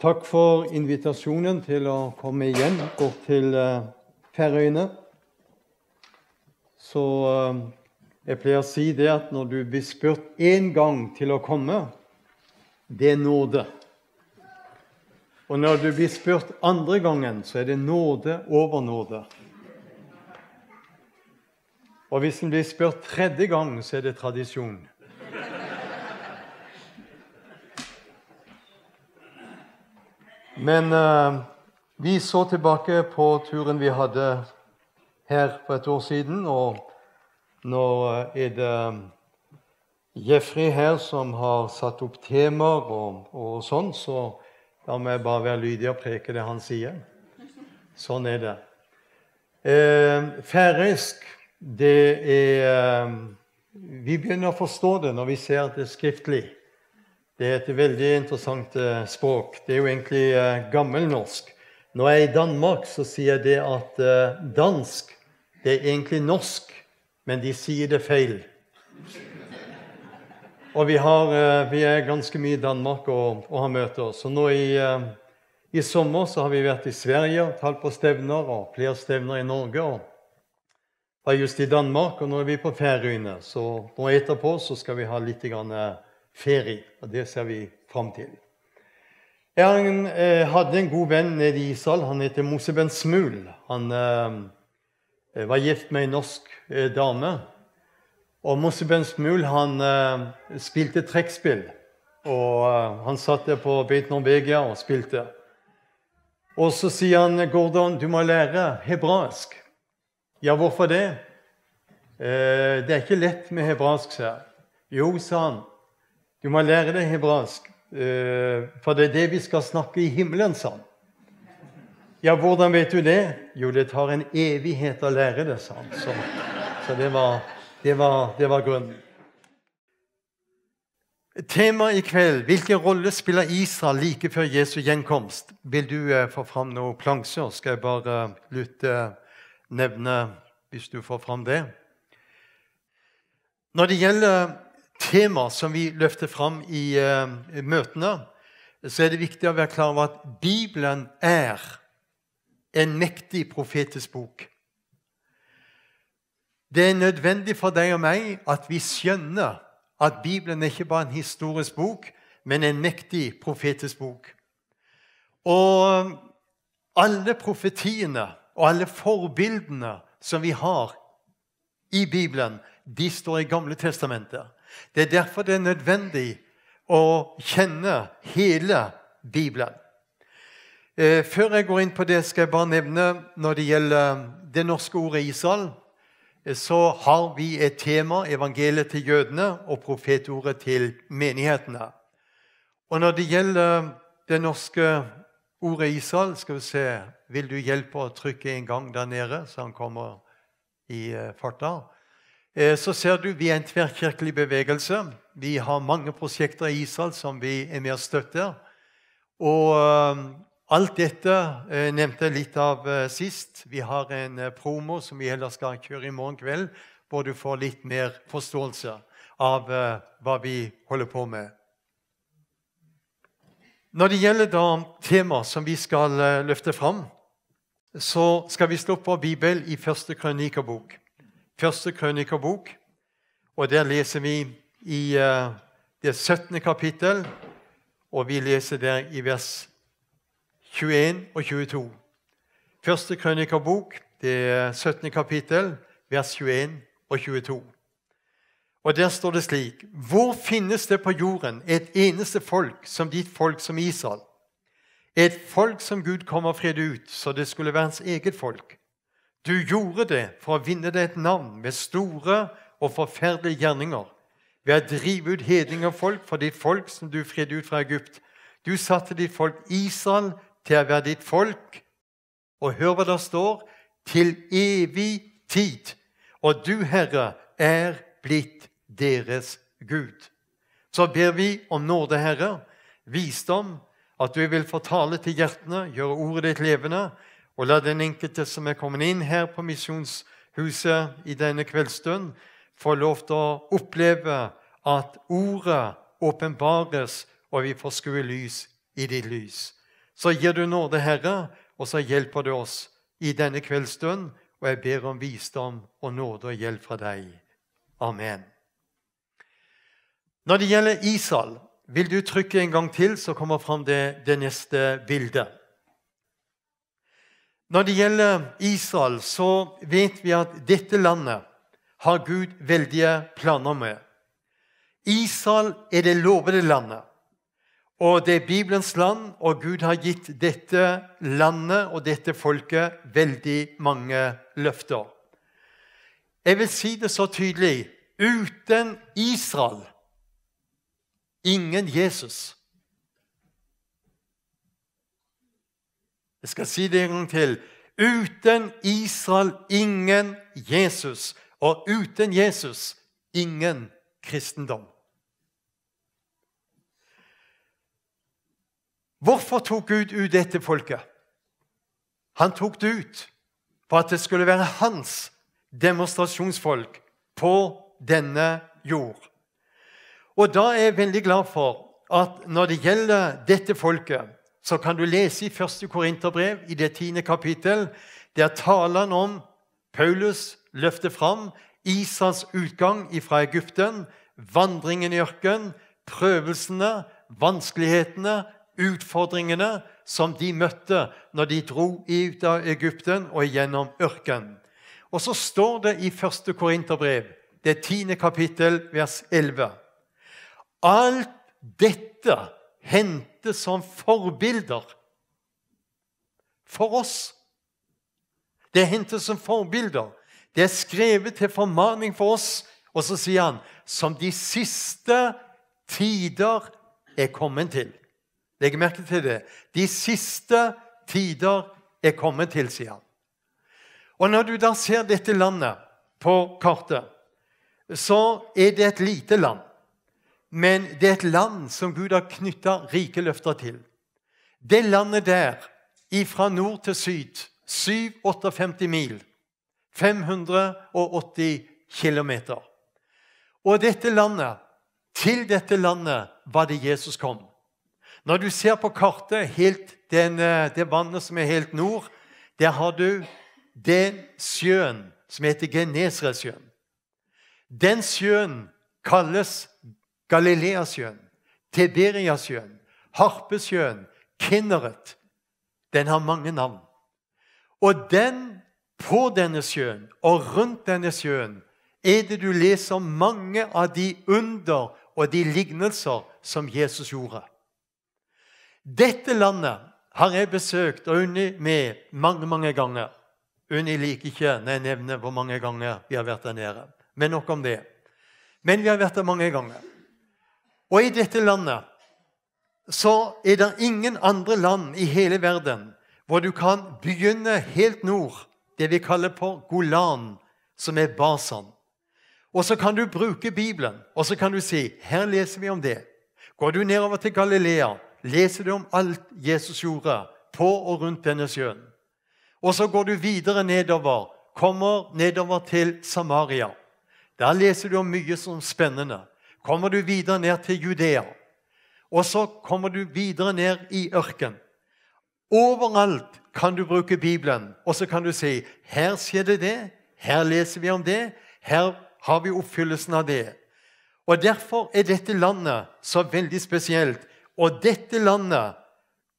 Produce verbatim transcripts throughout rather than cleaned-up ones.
Takk for invitasjonen til å komme igjen bort til eh, Færøyene. Så eh, jeg pleier å si det at når du blir spurt én gang til å komme, det er nåde. Og når du blir spurt andre gangen, så er det nåde over nåde. Og hvis en blir spurt tredje gang, så er det tradisjon. Men eh, vi så tilbake på turen vi hadde her for et år siden, og nå er det Jeffrey her som har satt opp temaer og, og sånn, så da må jeg bare være lydig og preke det han sier. Sånn er det. Eh, færøysk, det er eh, Vi begynner å forstå det når vi ser at det er skriftlig. Det er et veldig interessant eh, språk. Det er jo egentlig eh, gammelnorsk. Når jeg er i Danmark, så sier jeg det at eh, dansk, det er egentlig norsk, men de sier det feil. Og vi, har, eh, vi er ganske mye i Danmark og, og har møter. Så nå i, eh, i sommer så har vi vært i Sverige og talt på stevner, og flere stevner i Norge. Og var just i Danmark, og nå er vi på Færøyene. Så nå etterpå så skal vi ha litt grann, eh, ferie, og det ser vi fram til. Jeg eh, hadde en god venn nede i Israel, han heter Moseben Smul. Han eh, eh, var gift med en norsk eh, dame. Og Moseben Smul, han eh, spilte trekkspill. Og eh, han satt der på Beit Norvegia og spilte. Og så sier han, Gordon, du må lære hebraisk. Ja, hvorfor det? Eh, det er ikke lett med hebraisk, sa jeg. Jo, sa han, du må lære deg hebraisk, eh, for det er det vi skal snakke i himmelen, sa han. Ja, hvordan vet du det? Jo, det tar en evighet å lære det, sa han. Så, så det var, det var, det var grunnen. Tema i kveld, hvilken rolle spiller Israel like før Jesu gjenkomst? Vil du eh, få fram noen plansjer, skal jeg bare eh, lytte, nevne, hvis du får fram det. Når det gjelder tema som vi løfter fram i eh, møtene, så er det viktig å være klar over at Bibelen er en mektig profetisk bok. Det er nødvendig for deg og meg at vi skjønner at Bibelen er ikke bare en historisk bok, men en mektig profetisk bok. Og alle profetiene og alle forbildene som vi har i Bibelen, de står i Gamle Testamentet. Det er derfor det er nødvendig å kjenne hele Bibelen. Eh, før jeg går inn på det, skal jeg bare nevne, når det gjelder det norske ordet Israel, eh, så har vi et tema, evangeliet til jødene og profetordet til menighetene. Og når det gjelder det norske ordet Israel, skal vi se, vil du hjelpe å trykke en gang der nede, så han kommer i eh, farta. Eh, så ser du, vi er en tverrkirkelig bevegelse. Vi har mange prosjekter i Israel som vi er med og støtter. Og eh, alt dette eh, nevnte jeg litt av eh, sist. Vi har en eh, promo som vi heller skal kjøre i morgen kveld, hvor du får litt mer forståelse av eh, hva vi holder på med. Når det gjelder da tema som vi skal eh, løfte fram, så skal vi slå på Bibel i første Krønikerbok. Første Krønikerbok, og der leser vi i eh, det syttende kapittel, og vi leser der i vers tjueen og tjueto. Første Krønikerbok, det syttende kapittel, vers tjueen og tjueto. Og der står det slik: Hvor finnes det på jorden et eneste folk som ditt folk, som Israel? Et folk som Gud kom og fred ut, så det skulle være hans eget folk. Du gjorde det for å vinne deg et navn med store og forferdelige gjerninger, ved å drive ut hedningefolk fra ditt folk som du fred ut fra Egypt. Du satte ditt folk Israel til å være ditt folk, og hør hva der står: til evig tid. Og du, Herre, er blitt deres Gud. Så ber vi om nåde, Herre, visdom, at du vil få tale til hjertene, gjøre ordet ditt levende, og la den enkelte som er kommet inn her på Misjonshuset i denne kveldsstund, få lov til å oppleve at ordet åpenbares, og vi får skue lys i ditt lys. Så gir du nåde, Herre, og så hjelper du oss i denne kveldsstund, og jeg ber om visdom og nåde og hjelp fra deg. Amen. Når det gjelder Israel, vil du trykke en gang til, så kommer fram det, det neste bildet. Når det gjelder Israel, så vet vi at dette landet har Gud veldige planer med. Israel er det lovede landet, og det er Bibelens land, og Gud har gitt dette landet og dette folket veldig mange løfter. Jeg vil si det så tydelig: uten Israel, ingen Jesus. Jeg skal si det en gang til. Uten Israel, ingen Jesus. Og uten Jesus, ingen kristendom. Hvorfor tok Gud ut dette folket? Han tok det ut for at det skulle være hans demonstrasjonsfolk på denne jord. Og da er jeg veldig glad for at når det gjelder dette folket, så kan du lese i første Korinterbrev, i det tiende kapittel, der taler han om Paulus løfter fram Israels utgang fra Egypten, vandringen i ørken, prøvelsene, vanskelighetene, utfordringene som de møtte når de dro ut av Egypten og gjennom ørken. Og så står det i første Korinterbrev, det tiende kapittel, vers elleve: Alt dette hendte som forbilder for oss. Det hendte som forbilder. Det er skrevet til formaning for oss. Og så sier han: «Som de siste tider er kommet til.» Legg merke til det. «De siste tider er kommet til», sier han. Og når du da ser dette landet på kartet, så er det et lite land. Men det er et land som Gud har knyttet rike løfter til. Det landet der, ifra nord til syd, syv hundre og femti mil, fem hundre og åtti kilometer. Og dette landet, til dette landet var det Jesus kom. Når du ser på kartet, helt den, eh, det vannet som er helt nord, der har du den sjøen som heter Genesaretsjøen. Den sjøen kalles Galileasjøen, Tiberiasjøen, Harpesjøen, Kinneret. Den har mange navn. Og den, på denne sjøen og rundt denne sjøen, er det du leser om mange av de under og de lignelser som Jesus gjorde. Dette landet har jeg besøkt, og Unni med mange, mange ganger. Unni liker ikke når jeg nevner hvor mange ganger vi har vært der nede. Men nok om det. Men vi har vært der mange ganger. Og i dette landet så er det ingen andre land i hele verden hvor du kan begynne helt nord, det vi kaller på Golan, som er Basan. Og så kan du bruke Bibelen, og så kan du si: «Her leser vi om det.» Går du nedover til Galilea, leser du om alt Jesus gjorde på og rundt denne sjøen. Og så går du videre nedover, kommer nedover til Samaria. Der leser du om mye som spennende. Kommer du videre ned til Judea, og så kommer du videre ned i ørken. Overalt kan du bruke Bibelen, og så kan du si: «Her skjer det det, her leser vi om det, her har vi oppfyllelsen av det.» Og derfor er dette landet så veldig spesielt. Og dette landet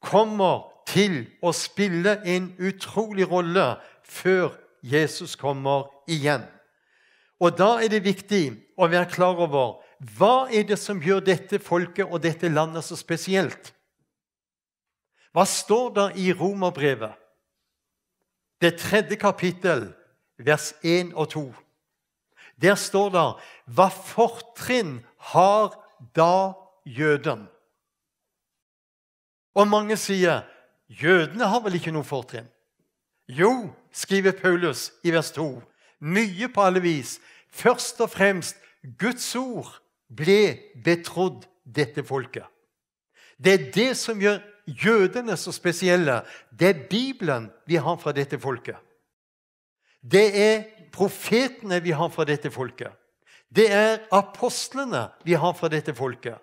kommer til å spille en utrolig rolle før Jesus kommer igjen. Og da er det viktig å være klar over, hva er det som gjør dette folket og dette landet så spesielt? Hva står der i Romerbrevet? Det tredje kapittel, vers en og to. Der står det: «Hva fortrinn har da jøden?» Og mange sier: «Jødene har vel ikke noe fortrinn?» Jo, skriver Paulus i vers to, mye på alle vis. Først og fremst, Guds ord ble betrodd dette folket. Det er det som gjør jødene så spesielle. Det er Bibelen vi har fra dette folket. Det er profetene vi har fra dette folket. Det er apostlene vi har fra dette folket.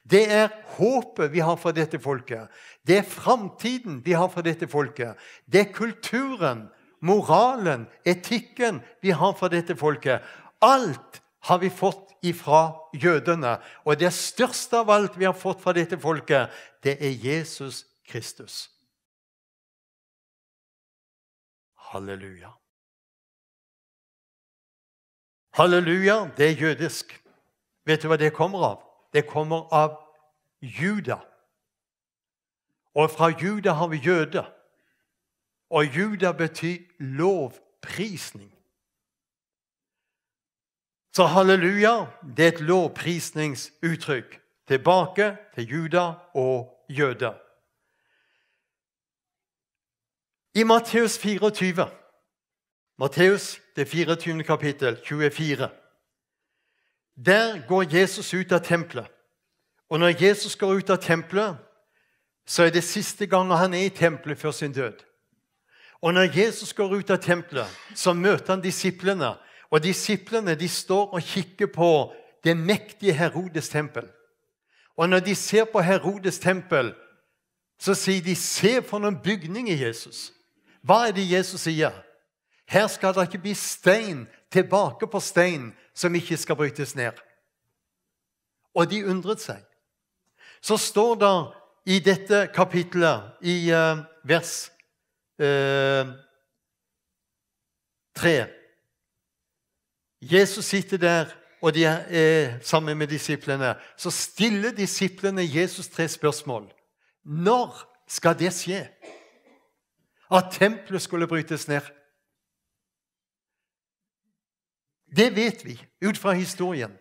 Det er håpet vi har for dette folket. Det er framtiden vi har for dette folket. Det er kulturen, moralen, etikken vi har for dette folket. Alt har vi fått ifra jødene. Og det største av alt vi har fått fra dette folket, det er Jesus Kristus. Halleluja. Halleluja, det er jødisk. Vet du hva det kommer av? Det kommer av Juda. Og fra Juda har vi jøde. Og Juda betyr lovprisning. Så halleluja, det er et lovprisningsuttrykk. Tilbake til Juda og jøde. I Matteus fireogtyve, Matteus, det fireogtyvende kapittel, tjuefire, der går Jesus ut av tempelet. Og når Jesus går ut av tempelet, så er det siste gang han er i tempelet før sin død. Og når Jesus går ut av tempelet, så møter han disiplene, og disiplene, de står og kikker på det mektige Herodes tempel. Og når de ser på Herodes tempel, så sier de: «Se for noen bygninger, Jesus.» Hva er det Jesus sier? «Her skal det ikke bli stein tilbake på stein som ikke skal brytes ned.» Og de undret seg. Så står det i dette kapitlet, i eh, vers eh, tre, Jesus sitter der, og de er eh, sammen med disiplene. Så stiller disiplene Jesus tre spørsmål. Når skal det skje? At tempelet skulle brytes ned? Det vet vi ut fra historien.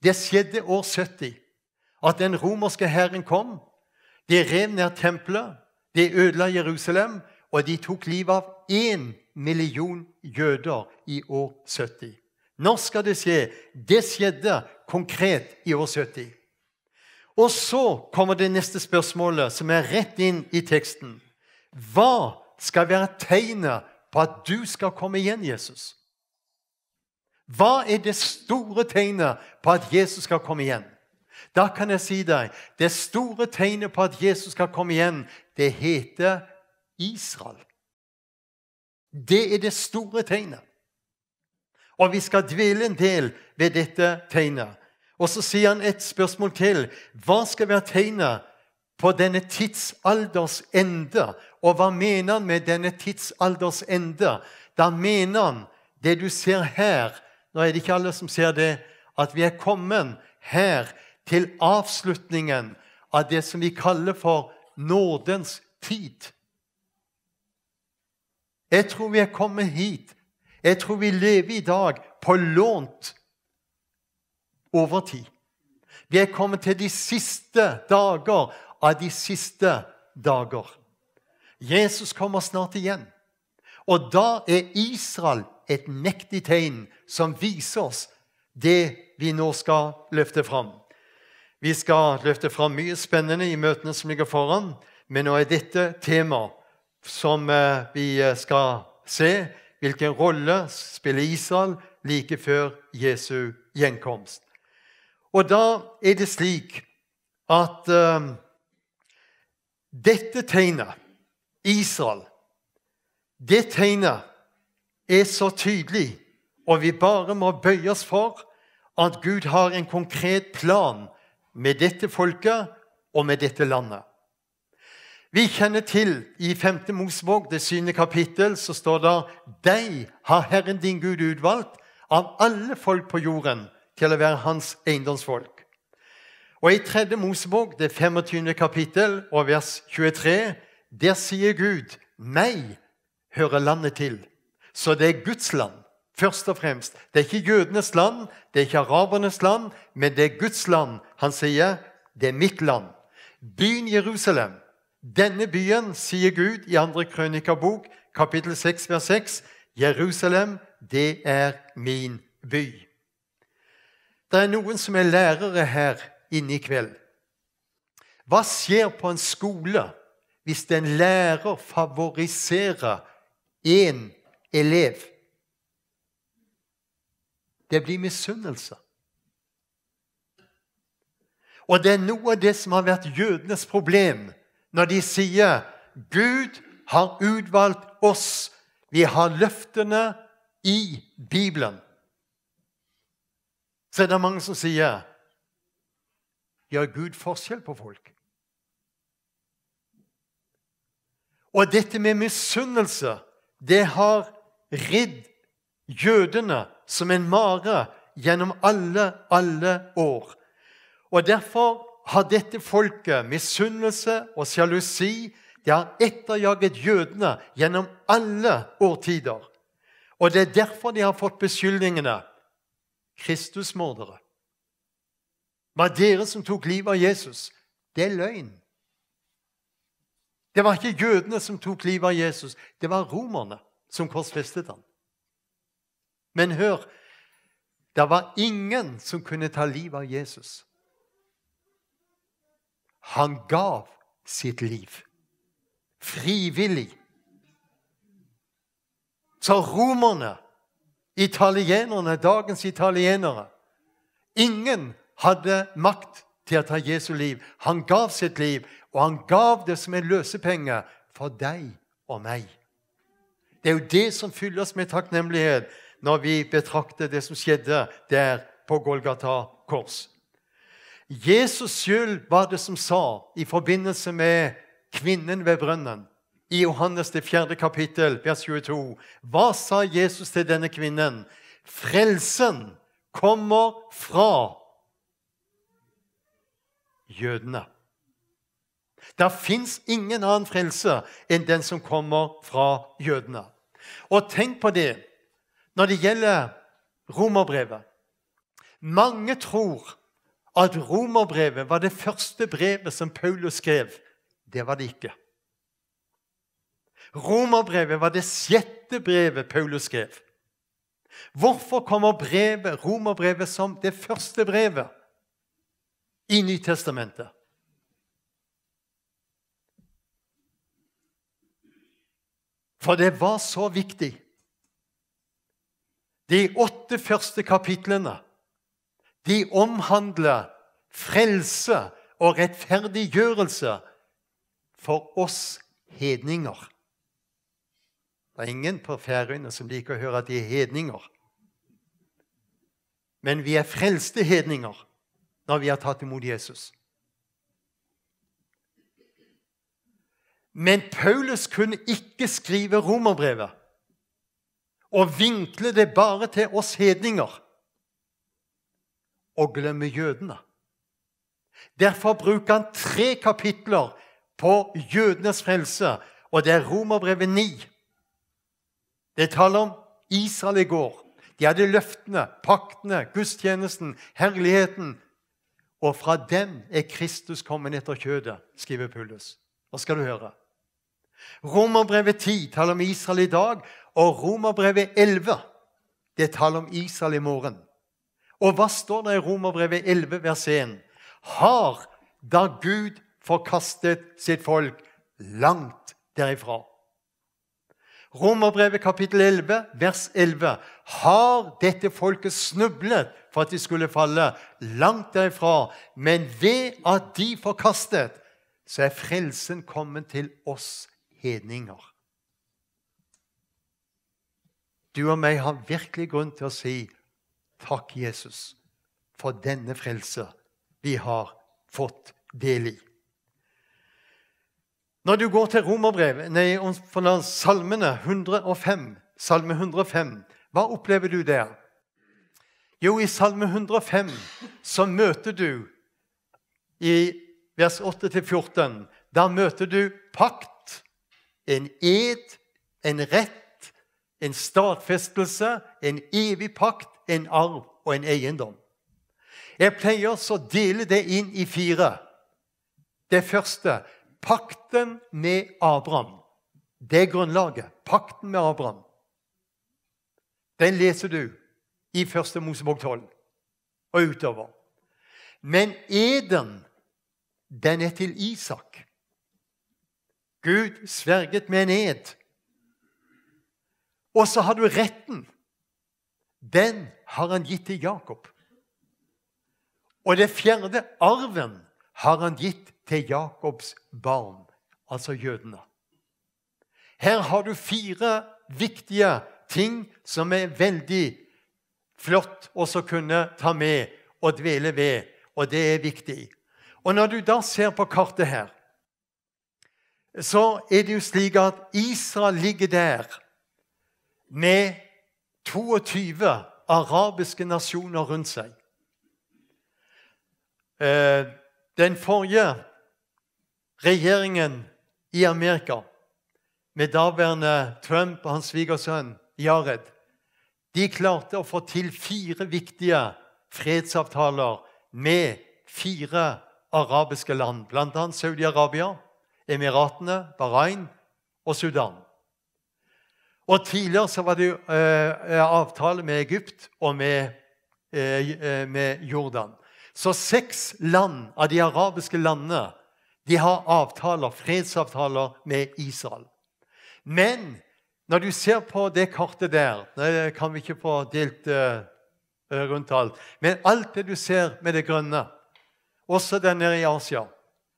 Det skjedde år sytti, at den romerske hæren kom, de rev ned tempelet, de ødela Jerusalem, og de tok livet av en million jøder i år sytti. Når skal det skje? Det skjedde konkret i år sytti. Og så kommer det neste spørsmålet, som er rett inn i teksten. Hva skal være tegnet på at du skal komme igjen, Jesus? Hva er det store tegnet på at Jesus skal komme igjen? Da kan jeg si deg, det store tegnet på at Jesus skal komme igjen, det heter Israel. Det er det store tegnet. Og vi skal dvele en del ved dette tegnet. Og så sier han et spørsmål til. Hva skal være tegnet på denne tidsalders ende? Og hva mener han med denne tidsalders ende? Da mener han det du ser her. Nå er det ikke alle som ser det, at vi er kommet her til avslutningen av det som vi kaller for nådens tid. Jeg tror vi er kommet hit. Jeg tror vi lever i dag på lånt overtid. Vi er kommet til de siste dager av de siste dager. Jesus kommer snart igjen. Og da er Israel et mektig tegn som viser oss det vi nå skal løfte fram. Vi skal løfte fram mye spennende i møtene som ligger foran, men nå er dette tema som eh, vi eh, skal se, hvilken rolle spiller Israel like før Jesu gjenkomst. Og da er det slik at eh, dette tegnet, Israel, det tegnet er så tydelig, og vi bare må bøye oss for at Gud har en konkret plan med dette folket og med dette landet. Vi kjenner til i femte Mosebok, det syvende kapittel, så står det: «Deg har Herren din Gud utvalgt av alle folk på jorden til å være hans eiendomsfolk.» Og i tredje Mosebok, det femogtyvende kapittel og vers tjuetre, der sier Gud: «Meg hører landet til.» Så det er Guds land, først og fremst. Det er ikke jødenes land, det er ikke arabernes land, men det er Guds land. Han sier: «Det er mitt land.» Byen Jerusalem, denne byen, sier Gud i andre Krønikabok, kapittel seks, vers seks: «Jerusalem, det er min by.» Det er noen som er lærere her inne i kveld. Hva skjer på en skole hvis en lærer favoriserer en elev? Det blir misunnelse. Og det er noe av det som har vært jødenes problem, når de sier: «Gud har utvalgt oss. Vi har løftene i Bibelen.» Så er det mange som sier: «Gjør Gud forskjell på folk?» Og dette med misunnelse, det har ridd jødene som en mare gjennom alle, alle år. Og derfor har dette folket misunnelse og sjalusi, det har etterjaget jødene gjennom alle årtider. Og det er derfor de har fått beskyldningene: «Kristusmordere. Var dere som tok livet av Jesus.» Det er løgn. Det var ikke jødene som tok livet av Jesus, det var romerne som korsfestet ham. Men hør, det var ingen som kunne ta livet av Jesus. Han gav sitt liv. Frivillig. Så romerne, italienerne, dagens italienere, ingen hadde makt til å ta Jesu liv. Han gav sitt liv, og han gav det som en løsepenge for deg og meg. Det er jo det som fyller oss med takknemlighet når vi betrakter det som skjedde der på Golgata kors. Jesus selv var det som sa i forbindelse med kvinnen ved brønnen i Johannes det fjerde kapittel, vers tjueto. Hva sa Jesus til denne kvinnen? Frelsen kommer fra jødene. Det finnes ingen annen frelse enn den som kommer fra jødene. Og tenk på det når det gjelder Romerbrevet. Mange tror at Romerbrevet var det første brevet som Paulus skrev. Det var det ikke. Romerbrevet var det sjette brevet Paulus skrev. Hvorfor kommer brevet, Romerbrevet, som det første brevet i Nytestamentet? For det var så viktig. De åtte første kapitlene, de omhandler frelse og rettferdiggjørelse for oss hedninger. Det er ingen på Færøyene som liker å høre at de er hedninger. Men vi er frelste hedninger når vi har tatt imot Jesus. Men Paulus kunne ikke skrive Romerbrevet og vinkle det bare til oss hedninger og glemme jødene. Derfor bruker han tre kapitler på jødenes frelse, og det er Romerbrevet ni. Det taler om Israel i går. De hadde løftene, paktene, gudstjenesten, herligheten. Og fra dem er Kristus kommet etter kjødet, skriver Paulus. Nå skal du høre. Romerbrevet ti taler om Israel i dag, og Romerbrevet elleve, det taler om Israel i morgen. Og hva står det i Romerbrevet elleve, vers en? Har da Gud forkastet sitt folk langt derifra? Romerbrevet kapittel elleve, vers elleve. Har dette folket snublet for at de skulle falle langt derifra, men ved at de forkastet, så er frelsen kommet til oss hedninger. Du og meg har virkelig grunn til å si: «Takk, Jesus, for denne frelse vi har fått del i.» Når du går til Romerbrevet, nei, om, forlåt, Salmene hundre og fem, Salme hundre og fem, hva opplever du der? Jo, i Salme hundre og fem så møter du i vers åtte til fjorten, da møter du pakt, en ed, en rett, en stadfestelse, en evig pakt, en arv og en eiendom. Jeg pleier også å dele det inn i fire. Det første, pakten med Abraham. Det er grunnlaget, pakten med Abraham. Den leser du i første Mosebok tolv og utover. Men eden, den er til Isak. Gud sverget med en ed. Og så har du retten. Den har han gitt til Jakob. Og det fjerde, arven, har han gitt til Jakobs barn, altså jødene. Her har du fire viktige ting som er veldig flott også kunne ta med og dvele ved, og det er viktig. Og når du da ser på kartet her, så er det jo slik at Israel ligger der med toogtyve arabiske nasjoner rundt seg. Eh, den forrige regjeringen i Amerika, med daværende Trump og hans svigersønn Jared, de klarte å få til fire viktige fredsavtaler med fire arabiske land, blant annet Saudi-Arabia, Emiratene, Bahrain og Sudan. Og tidligere så var det jo, eh, eh, avtale med Egypt og med, eh, eh, med Jordan. Så seks land av de arabiske landene, de har avtaler, fredsavtaler med Israel. Men når du ser på det kartet der, det kan vi ikke få delt, eh, eh, rundt alt, men alt det du ser med det grønne, også der nede i Asia,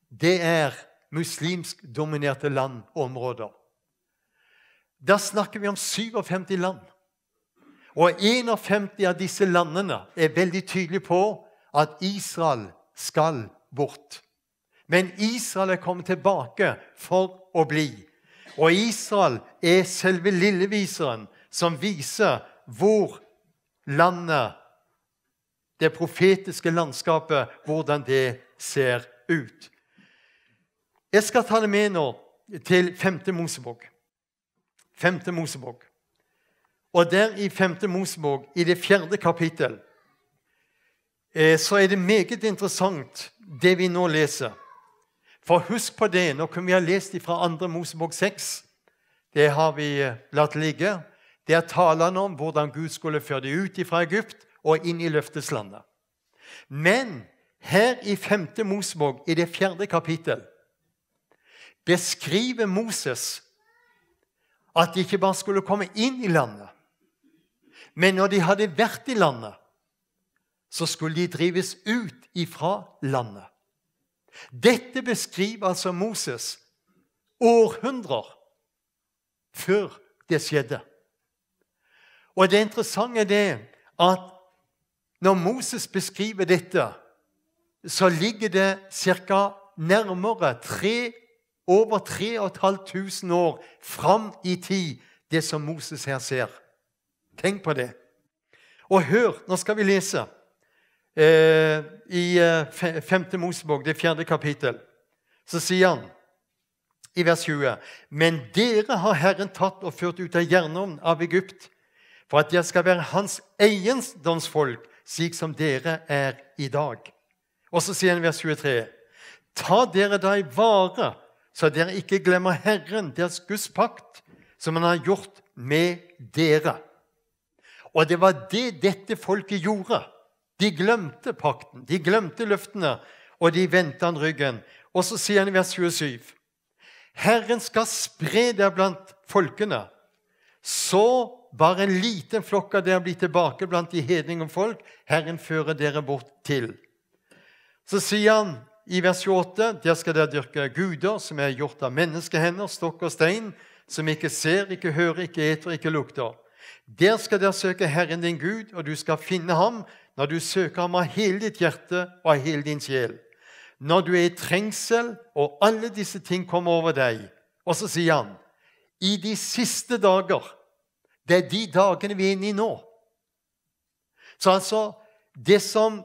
det er muslimsk dominerte land og områder. Da snakker vi om syvogfemti land. Og enogfemti av disse landene er veldig tydelige på at Israel skal bort. Men Israel er kommet tilbake for å bli. Og Israel er selve lilleviseren som viser hvor landet, det profetiske landskapet, hvordan det ser ut. Jeg skal ta det med nå til femte Mosebok. Femte Mosebok. Og der i femte Mosebok, i det fjerde kapittel, eh, så er det meget interessant det vi nå leser. For husk på det, nå kunne vi ha lest fra andre Mosebok seks. Det har vi, eh, latt ligge. Det er talen om hvordan Gud skulle føre dem ut fra Egypt og inn i løfteslandet. Men her i femte Mosebok, i det fjerde kapittel, beskriver Moses at de ikke bare skulle komme inn i landet, men når de hadde vært i landet, så skulle de drives ut ifra landet. Dette beskriver altså Moses århundrer før det skjedde. Og det interessante er det at når Moses beskriver dette, så ligger det cirka nærmere tre, over tre og et halvt tusen år fram i tid, det som Moses her ser. Tenk på det. Og hør, nå skal vi lese, eh, i, eh, fe-, femte Mosebok, det fjerde kapittel. Så sier han i vers tjue: «Men dere har Herren tatt og ført ut av jernånd av Egypt, for at dere skal være hans eiendomsfolk, slik som dere er i dag.» Og så sier han i vers tjuetre: «Ta dere da i vare, så dere ikke glemmer Herren, deres Guds pakt, som han har gjort med dere.» Og det var det dette folket gjorde. De glemte pakten, de glemte løftene, og de vendte han ryggen. Og så sier han i vers tjuesyv: «Herren skal spre dere blant folkene, så bare en liten flokk av dere blir tilbake blant de hedninge folk Herren fører dere bort til.» Så sier han i vers tjueåtte: «Der skal dere dyrke guder som er gjort av menneskehender, stokk og stein, som ikke ser, ikke hører, ikke eter, ikke lukter. Der skal dere søke Herren din Gud, og du skal finne ham når du søker ham av hele ditt hjerte og av hele din sjel. Når du er i trengsel, og alle disse ting kommer over deg.» Og så sier han: «I de siste dager», det er de dagene vi er inne i nå. Så altså, det som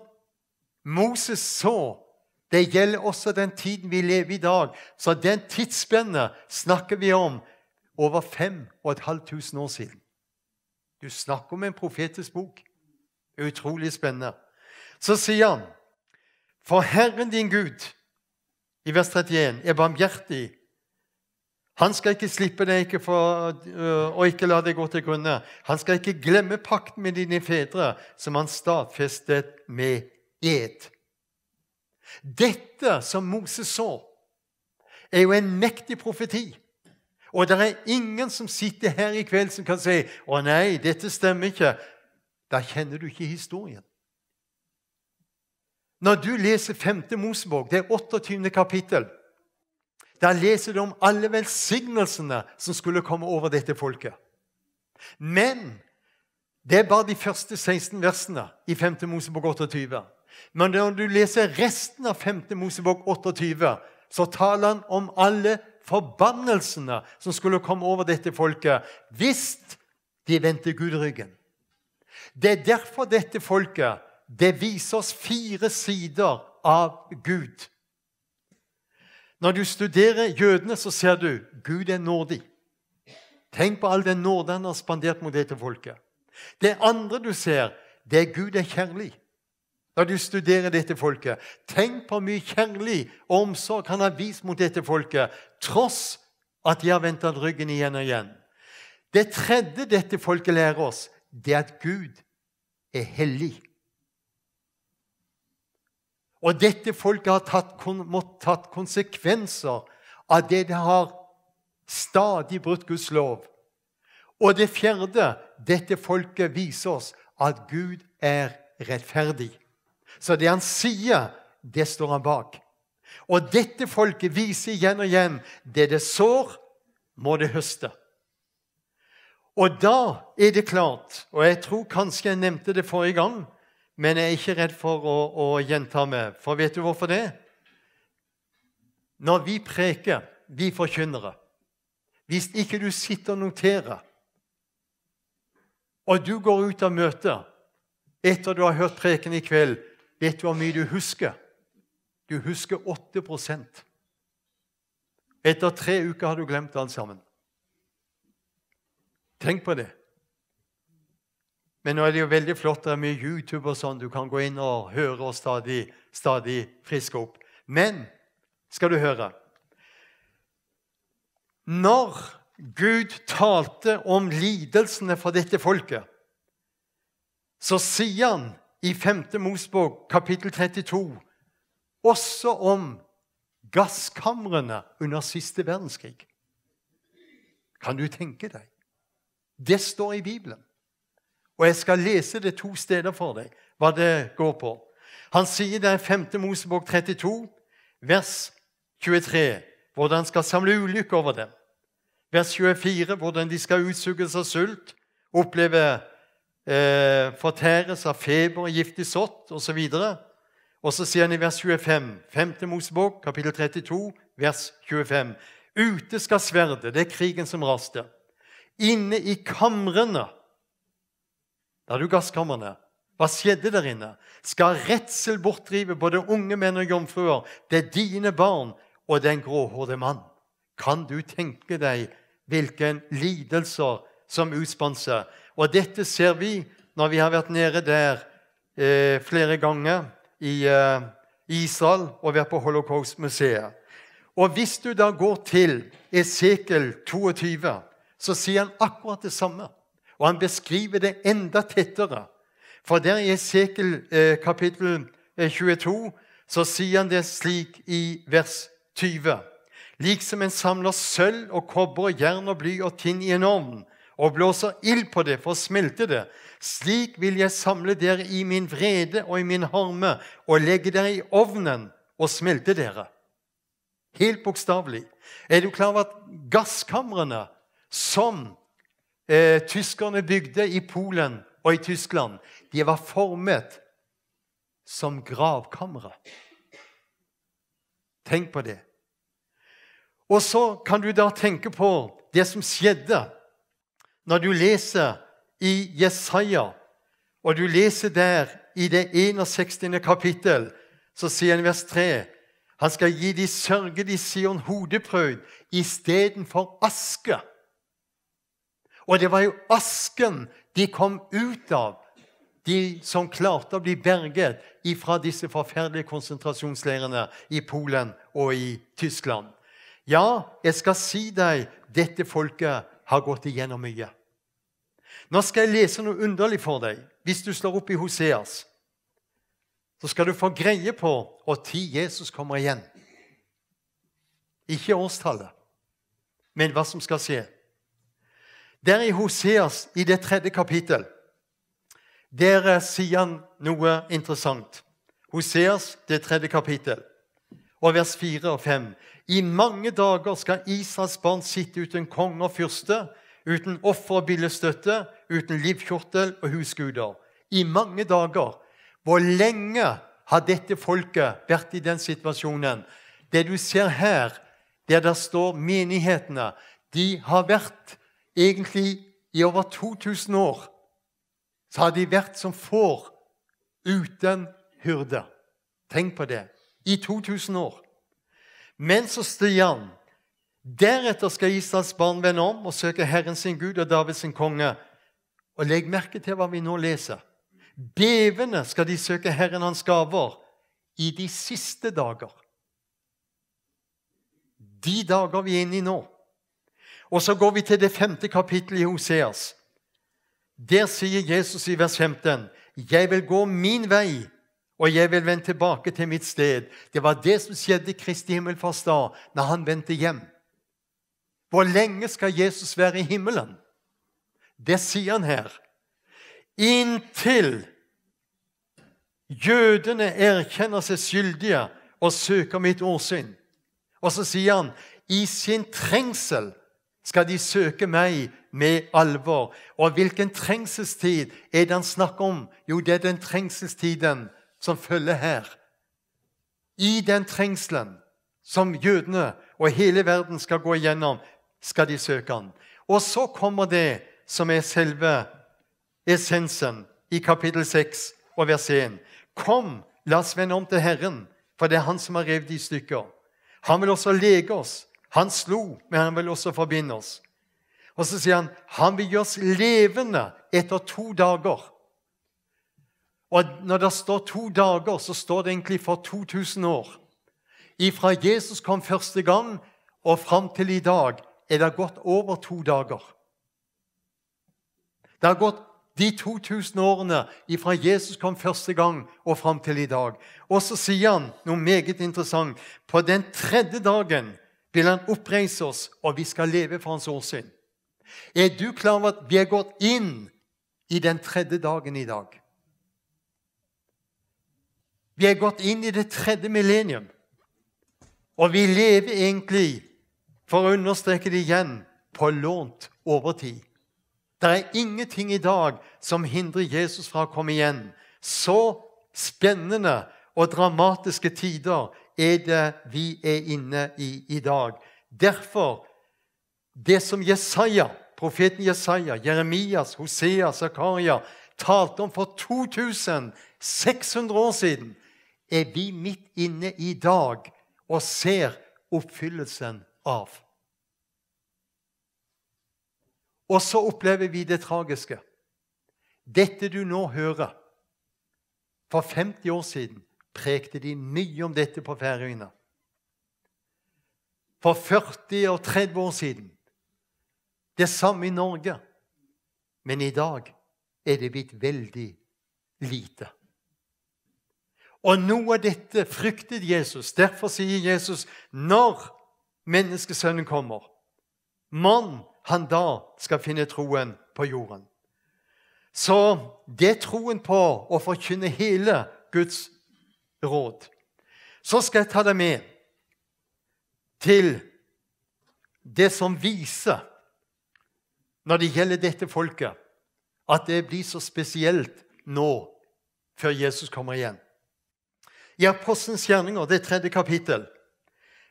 Moses så, det gjelder også den tiden vi lever i dag. Så den tidsspennet snakker vi om over fem og et halvt tusen år siden. Du snakker om en profetisk bok. Utrolig spennende. Så sier han: «For Herren din Gud», i vers trettien, «er barmhjertig. Han skal ikke slippe deg ikke for, øh, og ikke la deg gå til grunne. Han skal ikke glemme pakten med dine fedre, som han stadfestet med ed.» Dette som Moses så, er jo en mektig profeti. Og det er ingen som sitter her i kveld som kan si: «Å nei, dette stemmer ikke.» Da kjenner du ikke historien. Når du leser femte Mosebok, det er otteogtyvende kapittel, der leser du om alle velsignelsene som skulle komme over dette folket. Men det er bare de første seksten versene i femte Mosebok otteogtyve. Men når du leser resten av femte Mosebok otteogtyve, så taler han om alle forbannelsene som skulle komme over dette folket, hvis de vendte Gud ryggen. Det er derfor dette folket, det viser oss fire sider av Gud. Når du studerer jødene, så ser du, Gud er nådig. Tenk på all den nåde han har spandert mot dette folket. Det andre du ser, det er, Gud er kjærlig. Når du studerer dette folket, tenk på mye kjærlig omsorg han har vist mot dette folket, tross at de har vendt han ryggen igjen og igjen. Det tredje dette folket lærer oss, det er at Gud er hellig. Og dette folket har tatt, kon- måttet tatt konsekvenser av det de har stadig brutt Guds lov. Og det fjerde, dette folket viser oss at Gud er rettferdig. Så det han sier, det står han bak. Og dette folket viser igjen og igjen, det det sår, må det høste. Og da er det klart, og jeg tror kanskje jeg nevnte det forrige gang, men jeg er ikke redd for å, å gjenta meg, for vet du hvorfor det? Når vi preker, vi forkynnere, hvis ikke du sitter og noterer, og du går ut av møtet etter du har hørt preken i kveld, vet du hvor mye du husker? Du husker åtte prosent. Etter tre uker har du glemt alt sammen. Tenk på det. Men nå er det jo veldig flott, det er mye YouTube og sånn, du kan gå inn og høre og stadig, stadig friske opp. Men, skal du høre, når Gud talte om lidelsene for dette folket, så sier han i femte Mosebok kapittel trettito også om gasskamrene under siste verdenskrig. Kan du tenke deg? Det står i Bibelen. Og jeg skal lese det to steder for deg, hva det går på. Han sier der i femte Mosebok trettito, vers tjuetre, hvordan han skal samle ulykke over dem. Vers tjuefire, hvordan de skal utsuges av sult, oppleve eh, fortæres av feber og giftig sott, og så videre. Og så sier han i vers tjuefem, femte Mosebok, kapittel trettito, vers tjuefem: Ute skal sverdet, det er krigen som raste. Inne i kamrene, da er det gasskamrene, hva skjedde der inne? Skal redsel bortdrive både unge menn og jomfruer, det er dine barn og den gråhårede mann. Kan du tenke deg hvilken lidelser som utspant seg? Og dette ser vi når vi har vært nede der eh, flere ganger i eh, Israel og vært på Holocaust-museet. Og hvis du da går til Esekiel toogtyve, så sier han akkurat det samme. Og han beskriver det enda tettere. For der i Esekiel eh, kapittel eh, tjueto, så sier han det slik i vers tyve: Liksom en samler sølv og kobber og jern og bly og tinn i en ovn, og blåser ild på det for å smelte det, slik vil jeg samle dere i min vrede og i min harme, og legge dere i ovnen og smelte dere. Helt bokstavelig. Er du klar over at gasskamrene som eh, tyskerne bygde i Polen og i Tyskland, de var formet som gravkamre? Tenk på det. Og så kan du da tenke på det som skjedde når du leser i Jesaja, og du leser der i det enogsekstiende kapittel, så sier han i vers tre: Han skal gi de sørgede i Sion hodeprød istedenfor aske. Og det var jo asken de kom ut av, de som klarte å bli berget ifra disse forferdelige konsentrasjonsleirene i Polen og i Tyskland. Ja, jeg skal si deg, dette folket har gått igjennom mye. Nå skal jeg lese noe underlig for deg. Hvis du slår opp i Hoseas, så skal du få greie på når Jesus kommer igjen. Ikke årstallet, men hva som skal skje. Der i Hoseas, i det tredje kapittel, der eh, sier han noe interessant. Hoseas, det tredje kapittel, og vers fire og fem. I mange dager skal Israels barn sitte uten konge og fyrste, uten offer og billedstøtte, uten livkjortel og husguder. I mange dager. Hvor lenge har dette folket vært i den situasjonen? Det du ser her, der det står menighetene, de har vært egentlig i over to tusen år. Så har de vært som får uten hyrde. Tenk på det. I to tusen år. Men så sier han, deretter skal Israels barn vende om og søke Herren sin Gud og David sin konge. Og legg merke til hva vi nå leser. Bevende skal de søke Herren hans gaver i de siste dager. De dager vi er inne i nå. Og så går vi til det femte kapittelet i Hoseas. Der sier Jesus i vers femten, jeg vil gå min vei, og jeg vil vende tilbake til mitt sted. Det var det som skjedde Kristi himmelfartsdag, når han vendte hjem. Hvor lenge skal Jesus være i himmelen? Det sier han her. Inntil jødene erkjenner seg skyldige og søker mitt åsyn. Og så sier han, i sin trengsel skal de søke meg med alvor. Og hvilken trengselstid er det han snakker om? Jo, det er den trengselstiden som følger her. I den trengselen som jødene og hele verden skal gå igjennom, skal de søke han. Og så kommer det som er selve essensen i kapittel seks og vers en. Kom, la oss vende om til Herren, for det er han som har revet i stykker. Han vil også lege oss. Han slo, men han vil også forbinde oss. Og så sier han, han vil gjøre oss levende etter to dager. Og når det står to dager, så står det egentlig for to tusen år. Ifra Jesus kom første gang og fram til i dag er det gått over to dager. Det har gått de to tusen årene ifra Jesus kom første gang og fram til i dag. Og så sier han noe meget interessant. På den tredje dagen vil han oppreise oss, og vi skal leve for hans åsyn. Er du klar over at vi er gått inn i den tredje dagen i dag? Vi er gått inn i det tredje millennium. Og vi lever egentlig, for å understreke det igjen, på lånt overtid. Det er ingenting i dag som hindrer Jesus fra å komme igjen. Så spennende og dramatiske tider er det vi er inne i i dag. Derfor, det som Jesaja, profeten Jesaja, Jeremias, Hosea, Zakaria talte om for to tusen seks hundre år siden, er vi midt inne i dag og ser oppfyllelsen av. Og så opplever vi det tragiske. Dette du nå hører, for femti år siden prekte de mye om dette på Færøyene. For førti og tredve år siden. Det samme i Norge. Men i dag er det blitt veldig lite. Og noe av dette fryktet Jesus. Derfor sier Jesus, når Menneskesønnen kommer, mon han da skal finne troen på jorden. Så det er troen på å forkynne hele Guds råd. Så skal jeg ta deg med til det som viser, når det gjelder dette folket, at det blir så spesielt nå før Jesus kommer igjen. I Apostelens gjerninger, det tredje kapittel,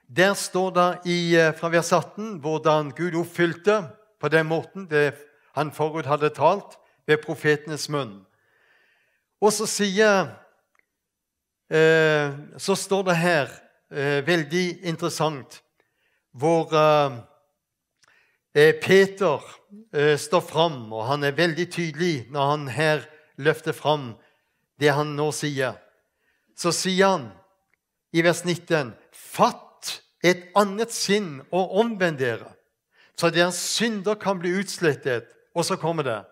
der står det i, eh, fra vers atten, hvordan Gud oppfylte på den måten det han forut hadde talt ved profetenes munn. Og så sier, eh, så står det her, eh, veldig interessant, hvor, eh, eh, Peter, eh, står fram, og han er veldig tydelig når han her løfter fram det han nå sier. Så sier han i vers nitten, fatt et annet sinn og omvend dere, så deres synder kan bli utslettet. Og så kommer det,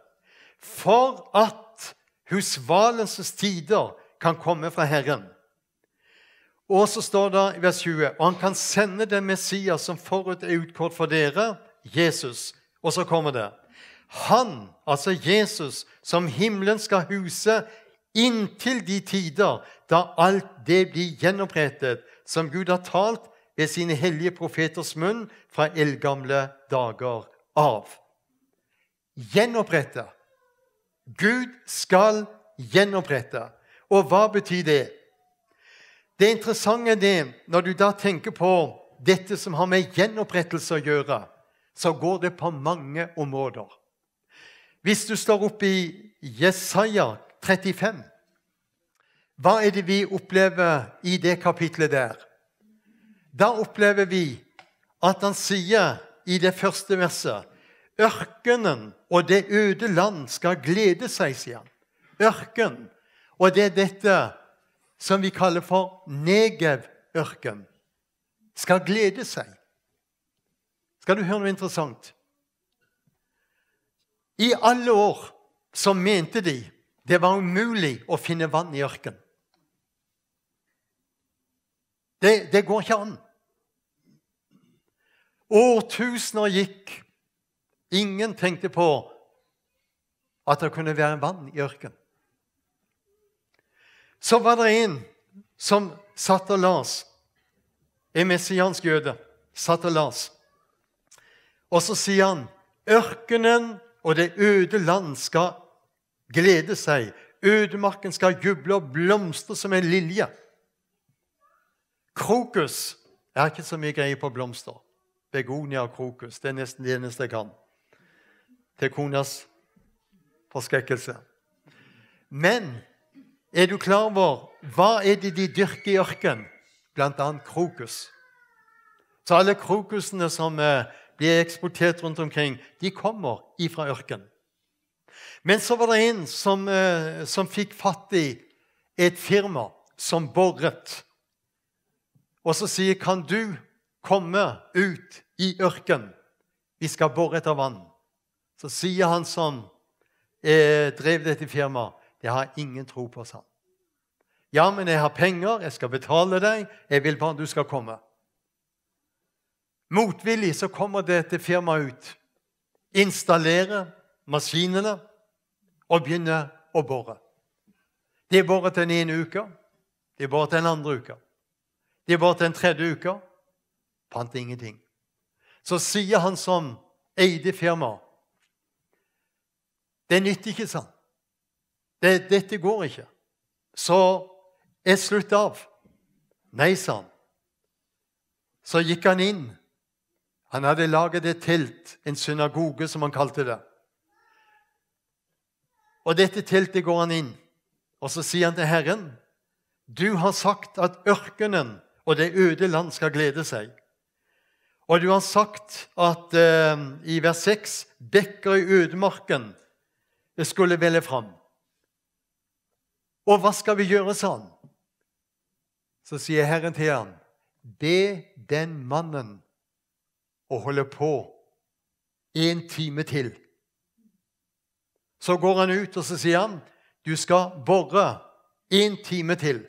for at husvalelsens tider kan komme fra Herren. Og så står det i vers tjue, og han kan sende den Messias som forut er utkåret for dere, Jesus. Og så kommer det, han, altså Jesus, som himmelen skal huse Inntil de tider, da alt det blir gjenopprettet, som Gud har talt ved sine hellige profeters munn fra eldgamle dager av. Gjenopprette. Gud skal gjenopprette. Og hva betyr det? Det interessante er det, når du da tenker på dette som har med gjenopprettelse å gjøre, så går det på mange områder. Hvis du slår opp i Jesaja trettifem, hva er det vi opplever i det kapitlet der? Da opplever vi at han sier i det første verset: «Ørkenen og det øde land skal glede seg», sier han. Ørken, og det er dette som vi kaller for Negev-ørken, skal glede seg. Skal du høre noe interessant? I alle år så mente de det var umulig å finne vann i ørken. Det, det går ikke an. Årtusener gikk. Ingen tenkte på at det kunne være vann i ørken. Så var det en som satt og las, en messiansk jøde, satt og las. Og så sier han: «Ørkenen og det øde land skal glede seg. Ødemarken skal juble og blomstre som en lilje.» Krokus. Jeg har ikke så mye greie på blomster. Begonia og krokus, det er nesten det eneste jeg kan. Til konas forskrekkelse. Men er du klar over, hva er det de dyrker i ørken? Blant annet krokus. Så alle krokusene som eh, blir eksportert rundt omkring, de kommer ifra ørken. Men så var det en som, eh, som fikk fatt i et firma som boret. Og så sier: «Kan du komme ut i ørken? Vi skal bore etter vann.» Så sier han som eh, drev dette firmaet: «Det har jeg ingen tro på», sa han. «Ja, men jeg har penger, jeg skal betale deg, jeg vil bare du skal komme.» Motvillig så kommer dette firmaet ut, installerer maskinene og begynner å bore. De boret den ene uka, de boret den andre uka, de boret den tredje uka, fant ingenting. Så sier han som eide firmaet: «Det nytter ikke», sa han. «Det, dette går ikke. Så jeg slutter av.» «Nei», sa han. Så gikk han inn. Han hadde laget et telt, en synagoge som han kalte det. Og dette teltet går han inn. Og så sier han til Herren: «Du har sagt at ørkenen og det øde land skal glede seg. Og du har sagt at eh, i vers seks, bekker i ødemarken skulle velle fram. Og hva skal vi gjøre?» sa han. Så sier Herren til ham: «Be den mannen å holde på en time til.» Så går han ut, og så sier han: «Du skal bore en time til.»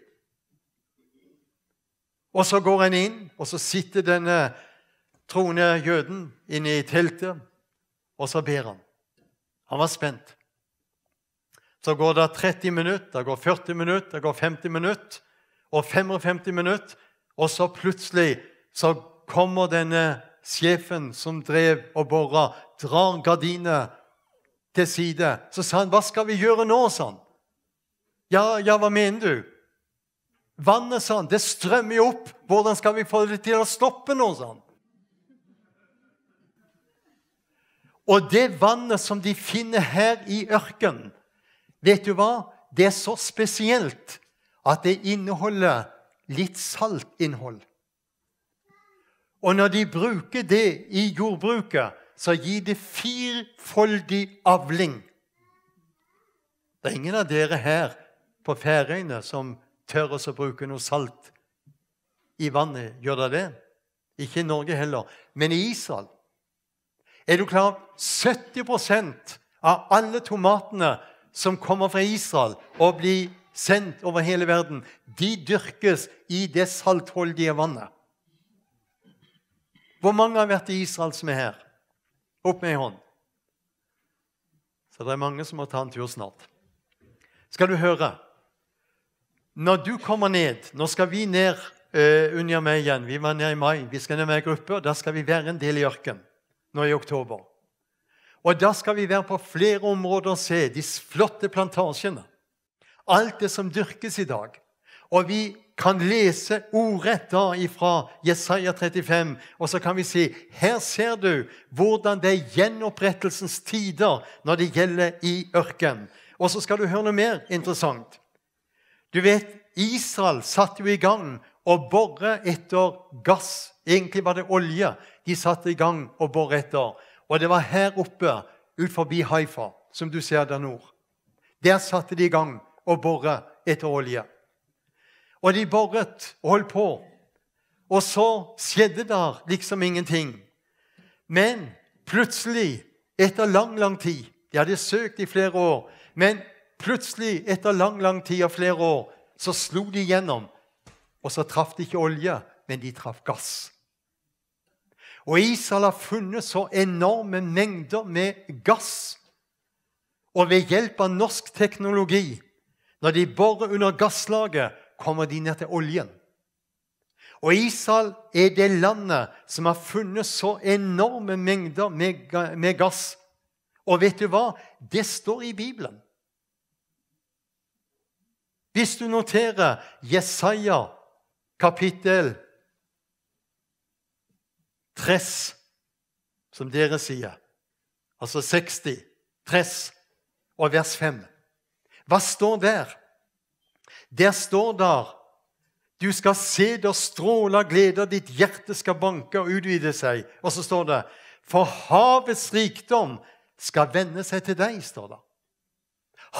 Og så går han inn, og så sitter denne troende jøden inne i teltet, og så ber han. Han var spent. Så går det tretti minutt, det går førti minutt, det går femti minutt, og femogfemti minutt, og så plutselig så kommer denne sjefen som drev og boret, drar gardinet til side. Så sa han: «Hva skal vi gjøre nå?», sa han. «Ja, ja, hva mener du?» «Vannet», sa han, «det strømmer jo opp. Hvordan skal vi få det til å stoppe nå?», sa han. Og det vannet som de finner her i ørken, vet du hva? Det er så spesielt at det inneholder litt saltinnhold. Og når de bruker det i jordbruket, så gir det firfoldig avling. Det er ingen av dere her på Færøyene som tør å bruke noe salt i vannet, gjør dere det? Ikke i Norge heller, men i Israel. Er du klar? Sytti prosent av alle tomatene som kommer fra Israel og blir sendt over hele verden, de dyrkes i det saltholdige vannet. Hvor mange har vært i Israel som er her? Opp med en hånd. Så det er mange som må ta en tur snart. Skal du høre? Når du kommer ned, nå skal vi ned eh, under meg igjen. Vi var nede i mai. Vi skal ned med en gruppe, og da skal vi være en del i ørken. Nå i oktober. Og da skal vi være på flere områder og se de s- flotte plantasjene. Alt det som dyrkes i dag. Og vi kan lese ordrett da ifra Jesaja trettifem, og så kan vi si, her ser du hvordan det er gjenopprettelsens tider når det gjelder i ørken. Og så skal du høre noe mer interessant. Du vet, Israel satte jo i gang å bore etter gass. Egentlig var det olje de satte i gang å bore etter. Og det var her oppe, ut forbi Haifa, som du ser der nord. Der satte de i gang å bore etter olje. Og de boret og holdt på. Og så skjedde der liksom ingenting. Men plutselig, etter lang, lang tid, de hadde søkt i flere år, men plutselig, etter lang, lang tid og flere år, så slo de igjennom. Og så traff de ikke olje, men de traff gass. Og Israel har funnet så enorme mengder med gass. Og ved hjelp av norsk teknologi, når de borer under gasslaget, kommer de ned til oljen. Og Israel er det landet som har funnet så enorme mengder med, ga- med gass. Og vet du hva? Det står i Bibelen. Hvis du noterer Jesaja kapittel tres, som dere sier, altså seksti, tres og vers fem. Hva står der? Der står der, du skal se det og stråle av glede, og ditt hjerte skal banke og utvide seg. Og så står det, for havets rikdom skal vende seg til deg, står det.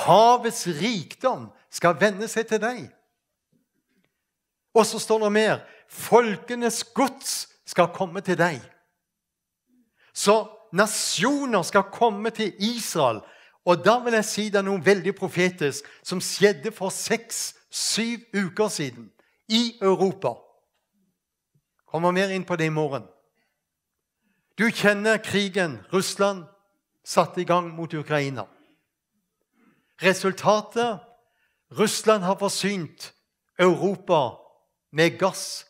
Havets rikdom skal vende seg til deg. Og så står det mer, folkenes gods skal komme til deg. Så nasjoner skal komme til Israel. Og da vil jeg si deg noe veldig profetisk som skjedde for seks, syv uker siden i Europa. Kommer mer inn på det i morgen. Du kjenner krigen Russland satte i gang mot Ukraina. Resultatet, Russland har forsynt Europa med gass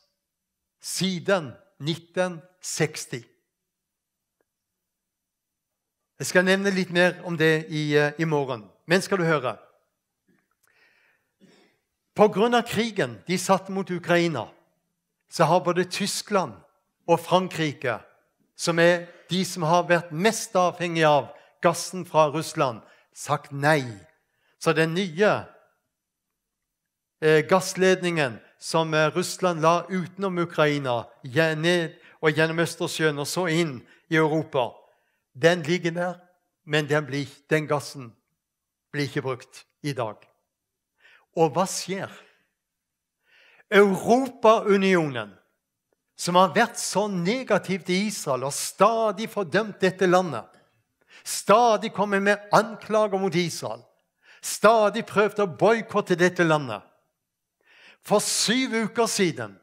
siden nitten seksti. Jeg skal nevne litt mer om det i, eh, i morgen. Men skal du høre. På grunn av krigen de satte mot Ukraina, så har både Tyskland og Frankrike, som er de som har vært mest avhengige av gassen fra Russland, sagt nei. Så den nye eh, gassledningen som eh, Russland la utenom Ukraina, gje- ned og gjennom Østersjøen og så inn i Europa, den ligger der, men den, blir, den gassen blir ikke brukt i dag. Og hva skjer? Europaunionen, som har vært så negativ til Israel og stadig fordømt dette landet, stadig kommet med anklager mot Israel, stadig prøvd å boikotte dette landet. For syv uker siden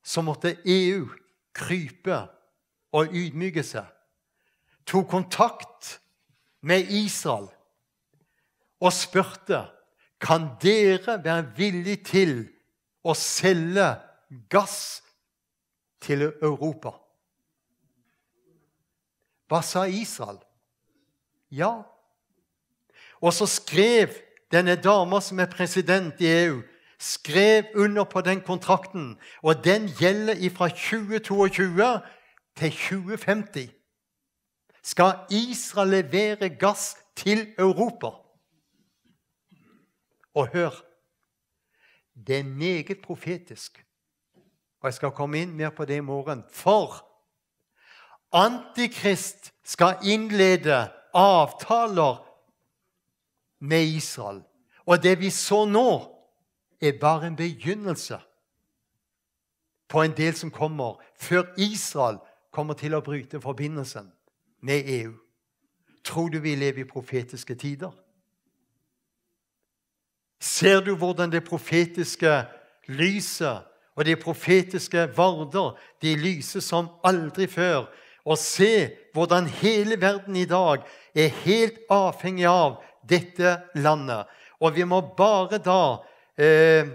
så måtte E U krype og ydmyke seg, tok kontakt med Israel og spurte, kan dere være villig til å selge gass til Europa? Hva sa Israel? Ja. Og så skrev denne dama som er president i E U, skrev under på den kontrakten, og den gjelder ifra tjue toogtyve til tjue femti. Skal Israel levere gass til Europa? Og hør, det er meget profetisk. Og jeg skal komme inn mer på det i morgen. For Antikrist skal innlede avtaler med Israel. Og det vi så nå, er bare en begynnelse på en del som kommer, før Israel kommer til å bryte forbindelsen med E U. Tror du vi lever i profetiske tider? Ser du hvordan det profetiske lyset og det profetiske varder, de lyser som aldri før? Og se hvordan hele verden i dag er helt avhengig av dette landet. Og vi må bare da eh,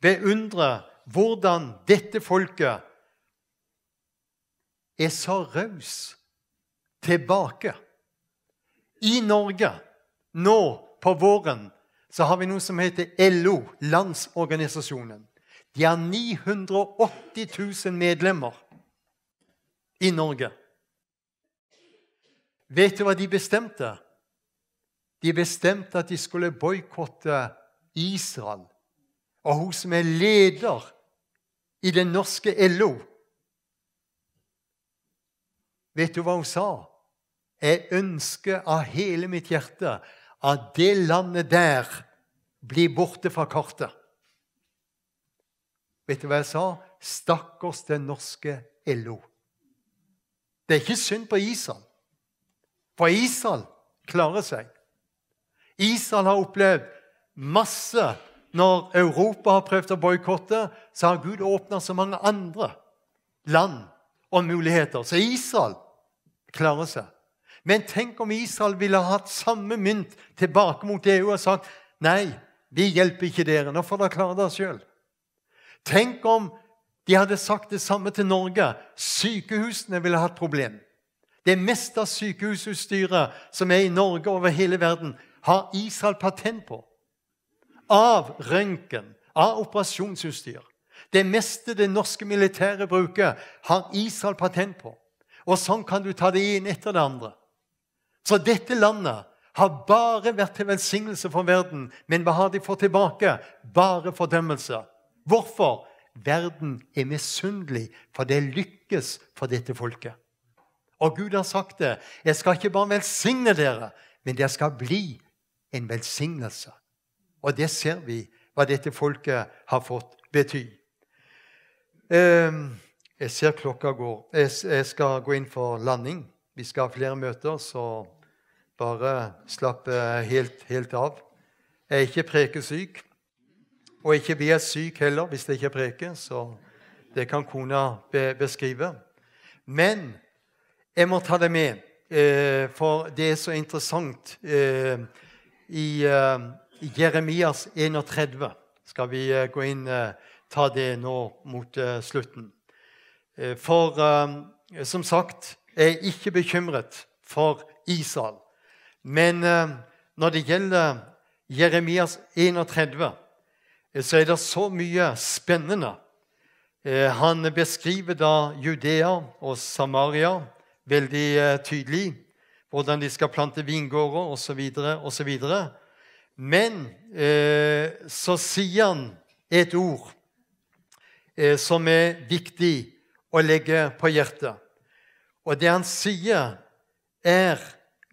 beundre hvordan dette folket er så raus tilbake. I Norge, nå på våren, så har vi noe som heter L O, Landsorganisasjonen. De har ni hundre og åtti tusen medlemmer i Norge. Vet du hva de bestemte? De bestemte at de skulle boykotte Israel. Og hun som er leder i den norske L O, vet du hva hun sa? Jeg ønsker av hele mitt hjerte at det landet der blir borte fra kartet. Vet du hva jeg sa? Stakkars den norske L O. Det er ikke synd på Israel. For Israel klarer seg. Israel har opplevd masse. Når Europa har prøvd å boykotte, så har Gud åpnet så mange andre land og muligheter. Så Israel klarer seg. Men tenk om Israel ville hatt samme mynt tilbake mot E U og sagt: «Nei, vi hjelper ikke dere. Nå får dere klare dere selv.» Tenk om de hadde sagt det samme til Norge. Sykehusene ville hatt problem. Det meste av sykehusutstyret som er i Norge over hele verden, har Israel patent på. Av røntgen, av operasjonsutstyr. Det meste det norske militæret bruker, har Israel patent på. Og sånn kan du ta det inn etter det andre. Så dette landet har bare vært til velsignelse for verden, men hva har de fått tilbake? Bare fordømmelse. Hvorfor? Verden er misunnelig, for det lykkes for dette folket. Og Gud har sagt det: «Jeg skal ikke bare velsigne dere, men dere skal bli en velsignelse.» Og det ser vi, hva dette folket har fått bety. Ehm, jeg ser klokka går. Jeg, s- jeg skal gå inn for landing. Vi skal ha flere møter, så bare slapp eh, helt, helt av. Jeg er ikke prekesyk, og ikke blir jeg syk heller hvis jeg ikke preker, så det kan kona be beskrive. Men jeg må ta det med, eh, for det er så interessant. Eh, i eh, Jeremias enogtredve skal vi eh, gå inn, eh, ta det nå mot eh, slutten. Eh, for eh, som sagt, jeg er ikke bekymret for Israel. Men eh, når det gjelder Jeremias enogtredve, eh, så er det så mye spennende. Eh, han beskriver da Judea og Samaria veldig eh, tydelig, hvordan de skal plante vingårder og så videre og så videre. Men eh, så sier han et ord eh, som er viktig å legge på hjertet. Og det han sier, er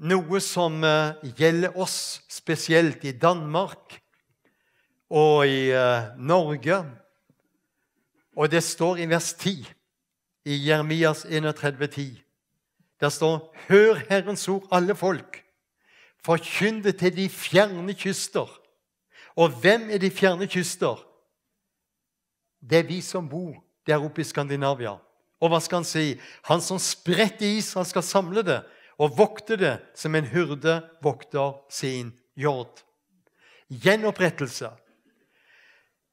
noe som eh, gjelder oss, spesielt i Danmark og i eh, Norge. Og det står i vers ti i Jeremias enogtredve ti. Der står: «Hør Herrens ord, alle folk. Forkynn det til de fjerne kyster.» Og hvem er de fjerne kyster? Det er vi som bor der oppe i Skandinavia. Og hva skal han si? Han som spredte Israel, skal samle det og vokte det som en hyrde vokter sin hjord. Gjenopprettelse.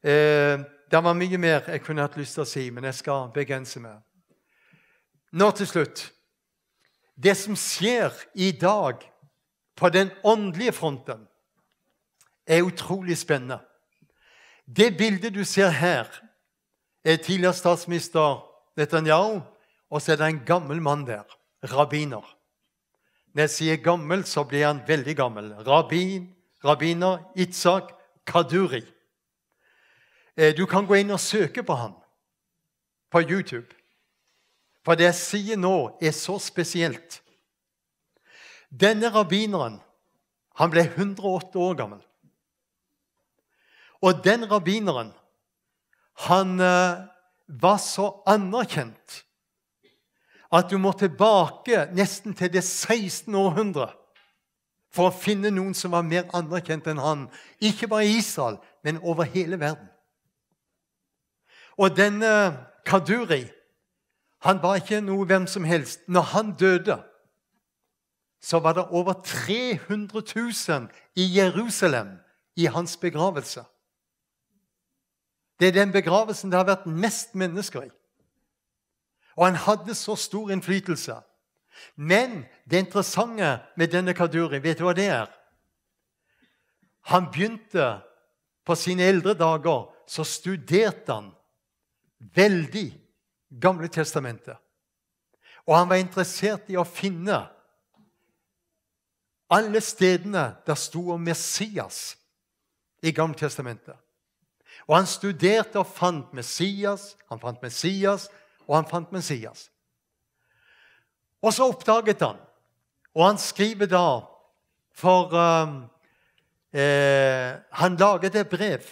Eh, det var mye mer jeg kunne hatt lyst til å si, men jeg skal begrense meg. Nå til slutt. Det som skjer i dag på den åndelige fronten, er utrolig spennende. Det bildet du ser her, er tidligere statsminister Netanyahu, og så er det en gammel mann der, rabbiner. Når jeg sier gammel, så blir han veldig gammel. Rabbin, rabbiner Itzhak Kaduri. Eh, du kan gå inn og søke på han på YouTube. For det jeg sier nå, er så spesielt. Denne rabbineren, han ble hundre og åtte år gammel. Og den rabbineren, han eh, var så anerkjent at du må tilbake nesten til det sekstende århundre for å finne noen som var mer anerkjent enn han. Ikke bare i Israel, men over hele verden. Og denne Kaduri, han var ikke noe hvem som helst. Når han døde, så var det over tre hundre tusen i Jerusalem i hans begravelse. Det er den begravelsen det har vært mest mennesker i. Og han hadde så stor innflytelse. Men det interessante med denne Kaduri, vet du hva det er? Han begynte på sine eldre dager, så studerte han veldig Gamle Testamentet. Og han var interessert i å finne alle stedene der stod om Messias i Gamle Testamentet. Og han studerte og fant Messias, han fant Messias, og han fant Messias. Og så oppdaget han, og han skriver da, for um, eh, han laget et brev,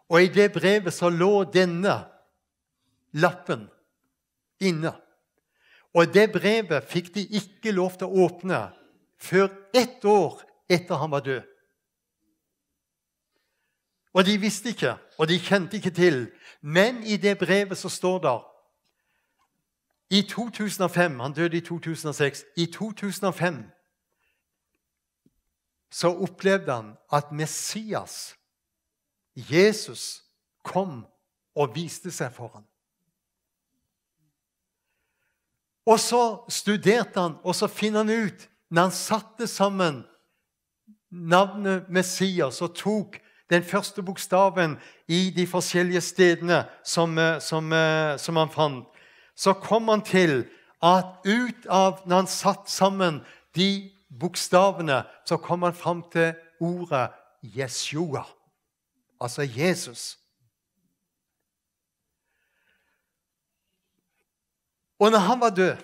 og i det brevet så lå denne lappen inne. Og det brevet fikk de ikke lov til å åpne før ett år etter han var død. Og de visste ikke, og de kjente ikke til. Men i det brevet så står det, i to tusen og fem, han døde i to tusen og seks, i to tusen og fem så opplevde han at Messias, Jesus, kom og viste seg for ham. Og så studerte han, og så finner han ut, når han satte sammen navnet Messias og tok den første bokstaven i de forskjellige stedene som, eh, som, eh, som han fant, så kom han til at ut av, når han satt sammen de bokstavene, så kom han fram til ordet Jeshua, altså Jesus. Og når han var død,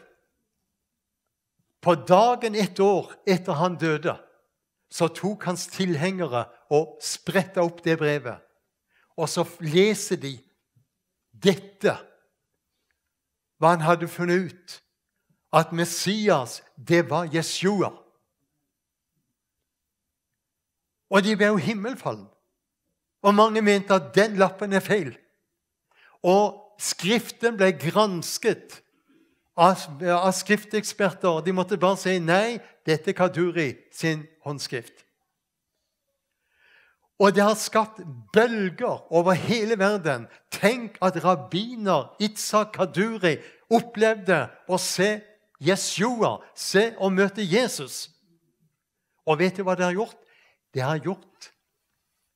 på dagen ett år etter han døde, så tok hans tilhengere og spretta opp det brevet. Og så leser de dette, hva han hadde funnet ut, at Messias, det var Jeshua. Og de ble jo himmelfallen. Og mange mente at den lappen er feil. Og skriften ble gransket av, av skrifteksperter. De måtte bare si nei, dette er Kaduri sin håndskrift. Og det har skapt bølger over hele verden. Tenk at rabbiner Itzhak Kaduri opplevde å se Jeshua, se og møte Jesus. Og vet du hva det har gjort? Det har gjort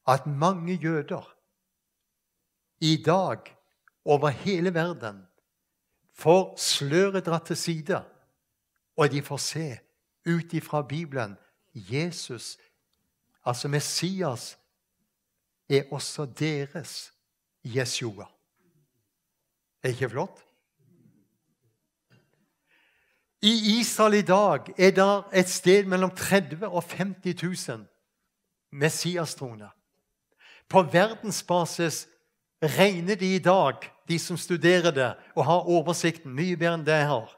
at mange jøder i dag over hele verden får sløret dratt til side, og de får se ut ifra Bibelen, Jesus, altså Messias, er også deres Jeshua. Er ikke flott? I Israel i dag er det et sted mellom tredve og femti tusen Messias-troende. På verdensbasis regner de i dag, de som studerer det og har oversikten mye bedre enn det jeg har,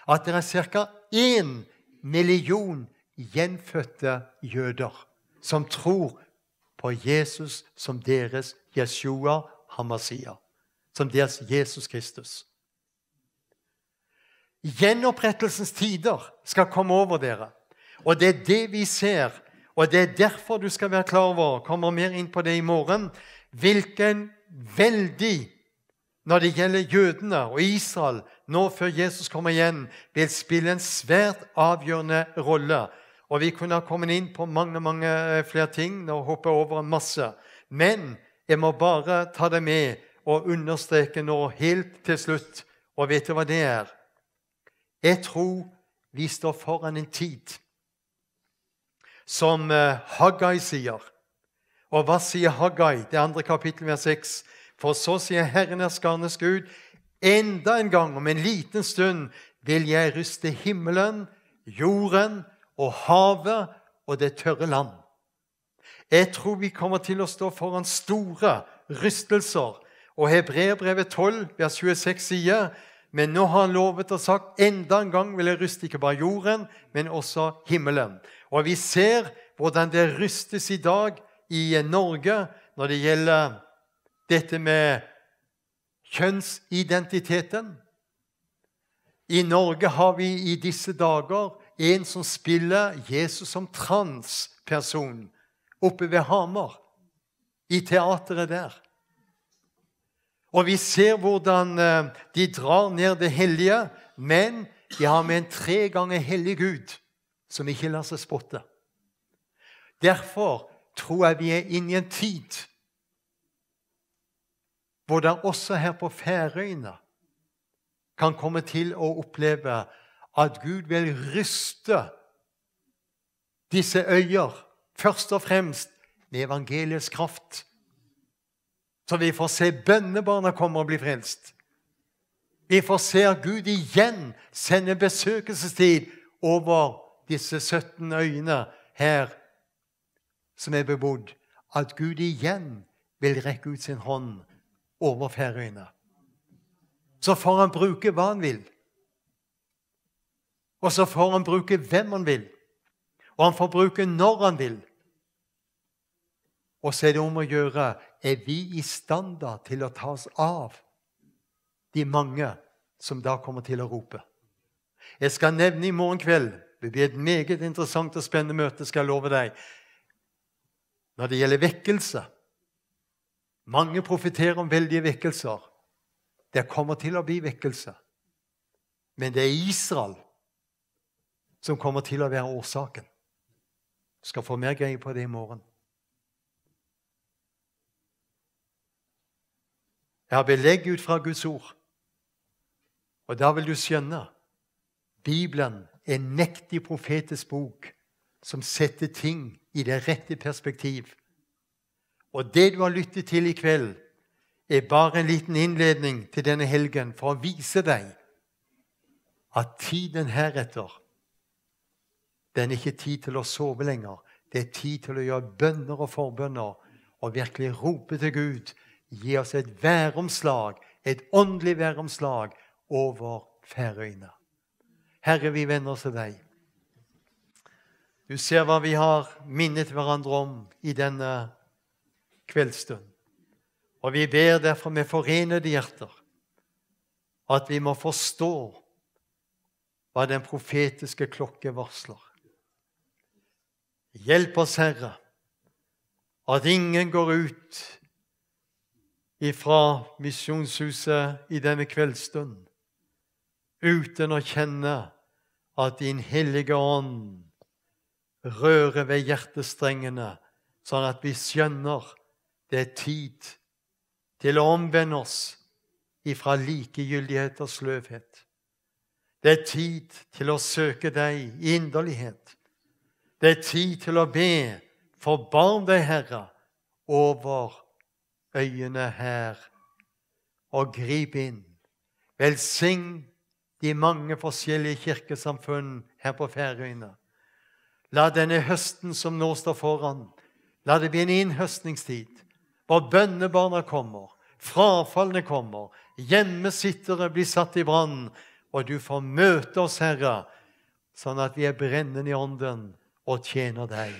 at det er cirka en million gjenfødte jøder som tror på Jesus som deres Jeshua HaMashiach, som deres Jesus Kristus. Gjenopprettelsens tider skal komme over dere. Og det er det vi ser, og det er derfor du skal være klar over, kommer mer inn på det i morgen, hvilken veldig, når det gjelder jødene og Israel, nå før Jesus kommer igjen, vil spille en svært avgjørende rolle. Og vi kunne ha kommet inn på mange, mange eh, flere ting, nå hopper jeg over en masse. Men jeg må bare ta det med og understreke nå helt til slutt, og vet du hva det er? Jeg tror vi står foran en tid, som eh, Haggai sier. Og hva sier Haggai, det andre kapittel, vers seks? For så sier Herren, herskernes Gud, enda en gang, om en liten stund, vil jeg ryste himmelen, jorden og havet og det tørre land. Jeg tror vi kommer til å stå foran store rystelser. Og Hebreerbrevet tolv, vers tjueseks sier, men nå har han lovet og sagt, enda en gang vil jeg ryste ikke bare jorden, men også himmelen. Og vi ser hvordan det rystes i dag i Norge når det gjelder dette med kjønnsidentiteten. I Norge har vi i disse dager en som spiller Jesus som transperson oppe ved Hamar, i teateret der. Og vi ser hvordan eh, de drar ned det hellige, men de har med en tre ganger hellig Gud, som ikke lar seg spotte. Derfor tror jeg vi er inne i en tid, hvor det også her på Færøyene kan komme til å oppleve at Gud vil ryste disse øyer, først og fremst med evangeliets kraft. Så vi får se bønnebarna komme og bli frelst. Vi får se at Gud igjen sender besøkelsestid over disse sytten øyene her som er bebodd. At Gud igjen vil rekke ut sin hånd over Færøyene. Så får han bruke hva han vil. Og så får han bruke hvem han vil. Og han får bruke når han vil. Og så er det om å gjøre, er vi i stand da til å ta oss av de mange som da kommer til å rope? Jeg skal nevne i morgen kveld, det blir et meget interessant og spennende møte, skal jeg love deg, når det gjelder vekkelse. Mange profeterer om veldige vekkelser. Det kommer til å bli vekkelse. Men det er Israel som kommer til å være årsaken. Du skal få mer greie på det i morgen. Jeg har belegg ut fra Guds ord. Og da vil du skjønne, Bibelen er en mektig profetisk bok som setter ting i det rette perspektiv. Og det du har lyttet til i kveld, er bare en liten innledning til denne helgen for å vise deg at tiden heretter, den er ikke tid til å sove lenger. Det er tid til å gjøre bønner og forbønner og virkelig rope til Gud. Gi oss et væromslag, et åndelig væromslag over Færøyene. Herre, vi vender oss til deg. Du ser hva vi har minnet hverandre om i denne kveldsstund. Og vi ber derfor med forenede hjerter at vi må forstå hva den profetiske klokke varsler. Hjelp oss, Herre, at ingen går ut ifra misjonshuset i denne kveldsstund uten å kjenne at din hellige ånd rører ved hjertestrengene, sånn at vi skjønner det er tid til å omvende oss ifra likegyldighet og sløvhet. Det er tid til å søke deg i inderlighet. Det er tid til å be: Forbarm deg, Herre, over øyene her, og grip inn. Velsign de mange forskjellige kirkesamfunn her på Færøyene. La denne høsten som nå står foran, la det bli en innhøstningstid, hvor bønnebarna kommer, frafalne kommer, hjemmesittere blir satt i brann, og du får møte oss, Herre, sånn at vi er brennende i ånden og tjener deg.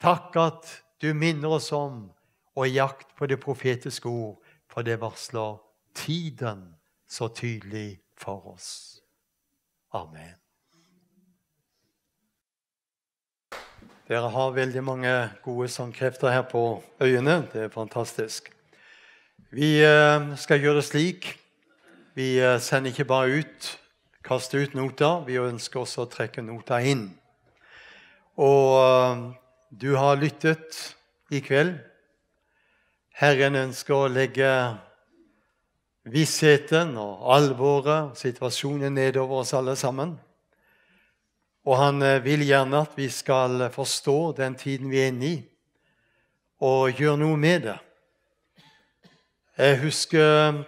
Takk at du minner oss om å jakt på det profetiske ord, for det varsler tiden så tydelig for oss. Amen. Dere har veldig mange gode sangkrefter her på øyene. Det er fantastisk. Vi eh, skal gjøre det slik. Vi eh, sender ikke bare ut, kaster ut nota. Vi ønsker også å trekke nota inn. Og eh, du har lyttet i kveld. Herren ønsker å legge vissheten og alvoret, situasjonen, nedover oss alle sammen. Og han eh, vil gjerne at vi skal forstå den tiden vi er inne i, og gjøre noe med det. Jeg husker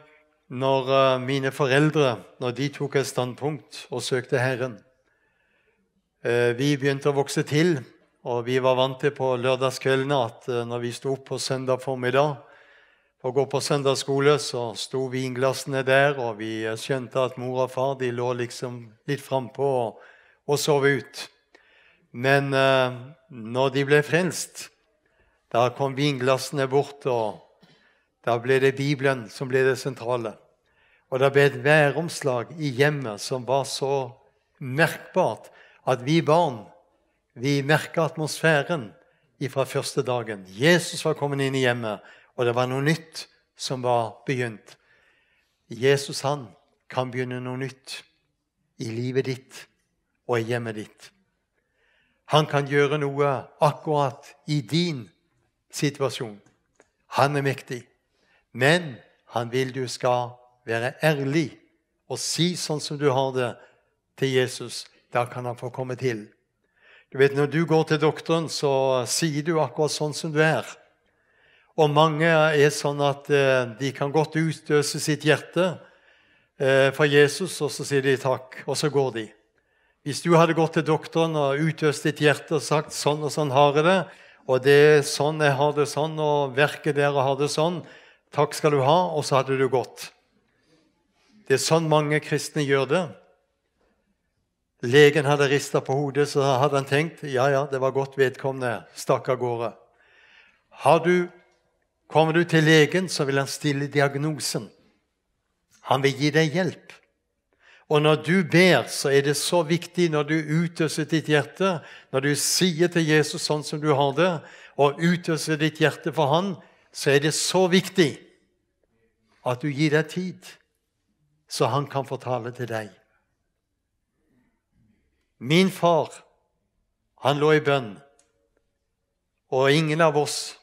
når eh, mine foreldre, når de tok et standpunkt og søkte Herren. Eh, vi begynte å vokse til, og vi var vant til på lørdagskveldene at eh, når vi sto opp på søndag formiddag og gå på søndagsskole, så sto vinglassene der, og vi eh, skjønte at mor og far, de lå liksom litt frampå og, og sov ut. Men eh, når de ble frelst, da kom vinglassene bort, og da ble det Bibelen som ble det sentrale. Og det ble et væromslag i hjemmet som var så merkbart at vi barn, vi merket atmosfæren ifra første dagen. Jesus var kommet inn i hjemmet, og det var noe nytt. som var begynt. Jesus, han kan begynne noe nytt i livet ditt og i hjemmet ditt. Han kan gjøre noe akkurat i din situasjon. Han er mektig. Men han vil du skal være ærlig og si sånn som du har det til Jesus. Da kan han få komme til. Du vet, når du går til doktoren, så sier du akkurat sånn som du er. Og mange er sånn at eh, de kan godt utøse sitt hjerte eh, for Jesus, og så sier de takk, og så går de. Hvis du hadde gått til doktoren og utøst ditt hjerte og sagt sånn og sånn har jeg det, og det er sånn jeg har det sånn, og verket der og har det sånn, takk skal du ha, og så hadde du gått. Det er sånn mange kristne gjør det. Legen hadde ristet på hodet, så hadde han tenkt, ja, ja, det var godt vedkommende stakk av gårde. Har du, kommer du til legen, så vil han stille diagnosen. Han vil gi deg hjelp. Og når du ber, så er det så viktig når du utøser ditt hjerte, når du sier til Jesus sånn som du har det, og utøser ditt hjerte for han, så er det så viktig at du gir deg tid, så han kan fortale til deg. Min far, han lå i bønn, og ingen av oss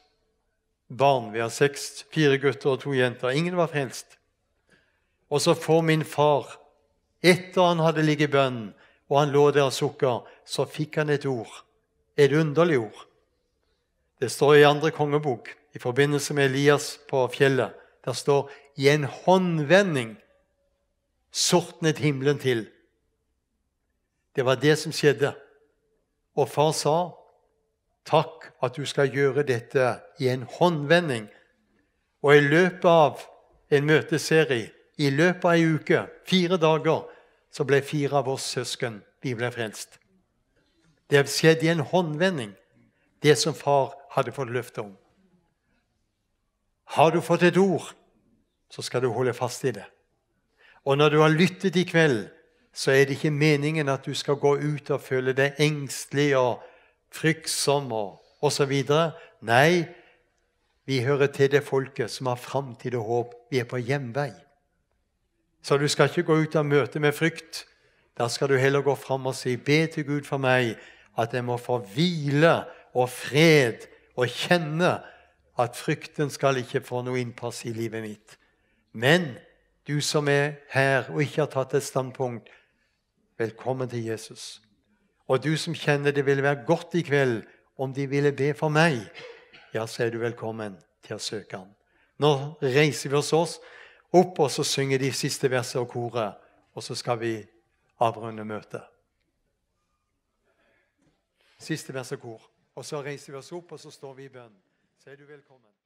barn, vi har seks, fire gutter og to jenter, ingen var frelst. Og så får min far, etter han hadde ligget i bønn, og han lå der og sukker, så fikk han et ord, et underlig ord. Det står i andre kongebok, i forbindelse med Elias på fjellet. Der står, i en håndvending sortnet himmelen til. Det var det som skjedde. Og far sa, takk at du skal gjøre dette i en håndvending. Og i løpet av en møteserie, i løpet av en uke, fire dager, så ble fire av oss søsken, vi ble frelst. Det skjedde i en håndvending, det som far hadde fått løfte om. Har du fått et ord, så skal du holde fast i det. Og når du har lyttet i kveld, så er det ikke meningen at du skal gå ut og føle deg engstelig og fryktsom og, og så videre. Nei, vi hører til det folket som har framtid og håp. Vi er på hjemvei. Så du skal ikke gå ut av møtet med frykt. Da skal du heller gå fram og si, be til Gud for meg, at jeg må få hvile og fred og kjenne at frykten skal ikke få noe innpass i livet mitt. Men du som er her og ikke har tatt et standpunkt, velkommen til Jesus. Og du som kjenner det ville være godt i kveld om de ville be for meg, ja, så er du velkommen til å søke han. Nå reiser vi oss oss opp, og så synger de siste verset av koret, og så skal vi avrunde møtet. Siste vers av kor. Og så reiser vi oss opp, og så står vi i bønn. Så er du velkommen.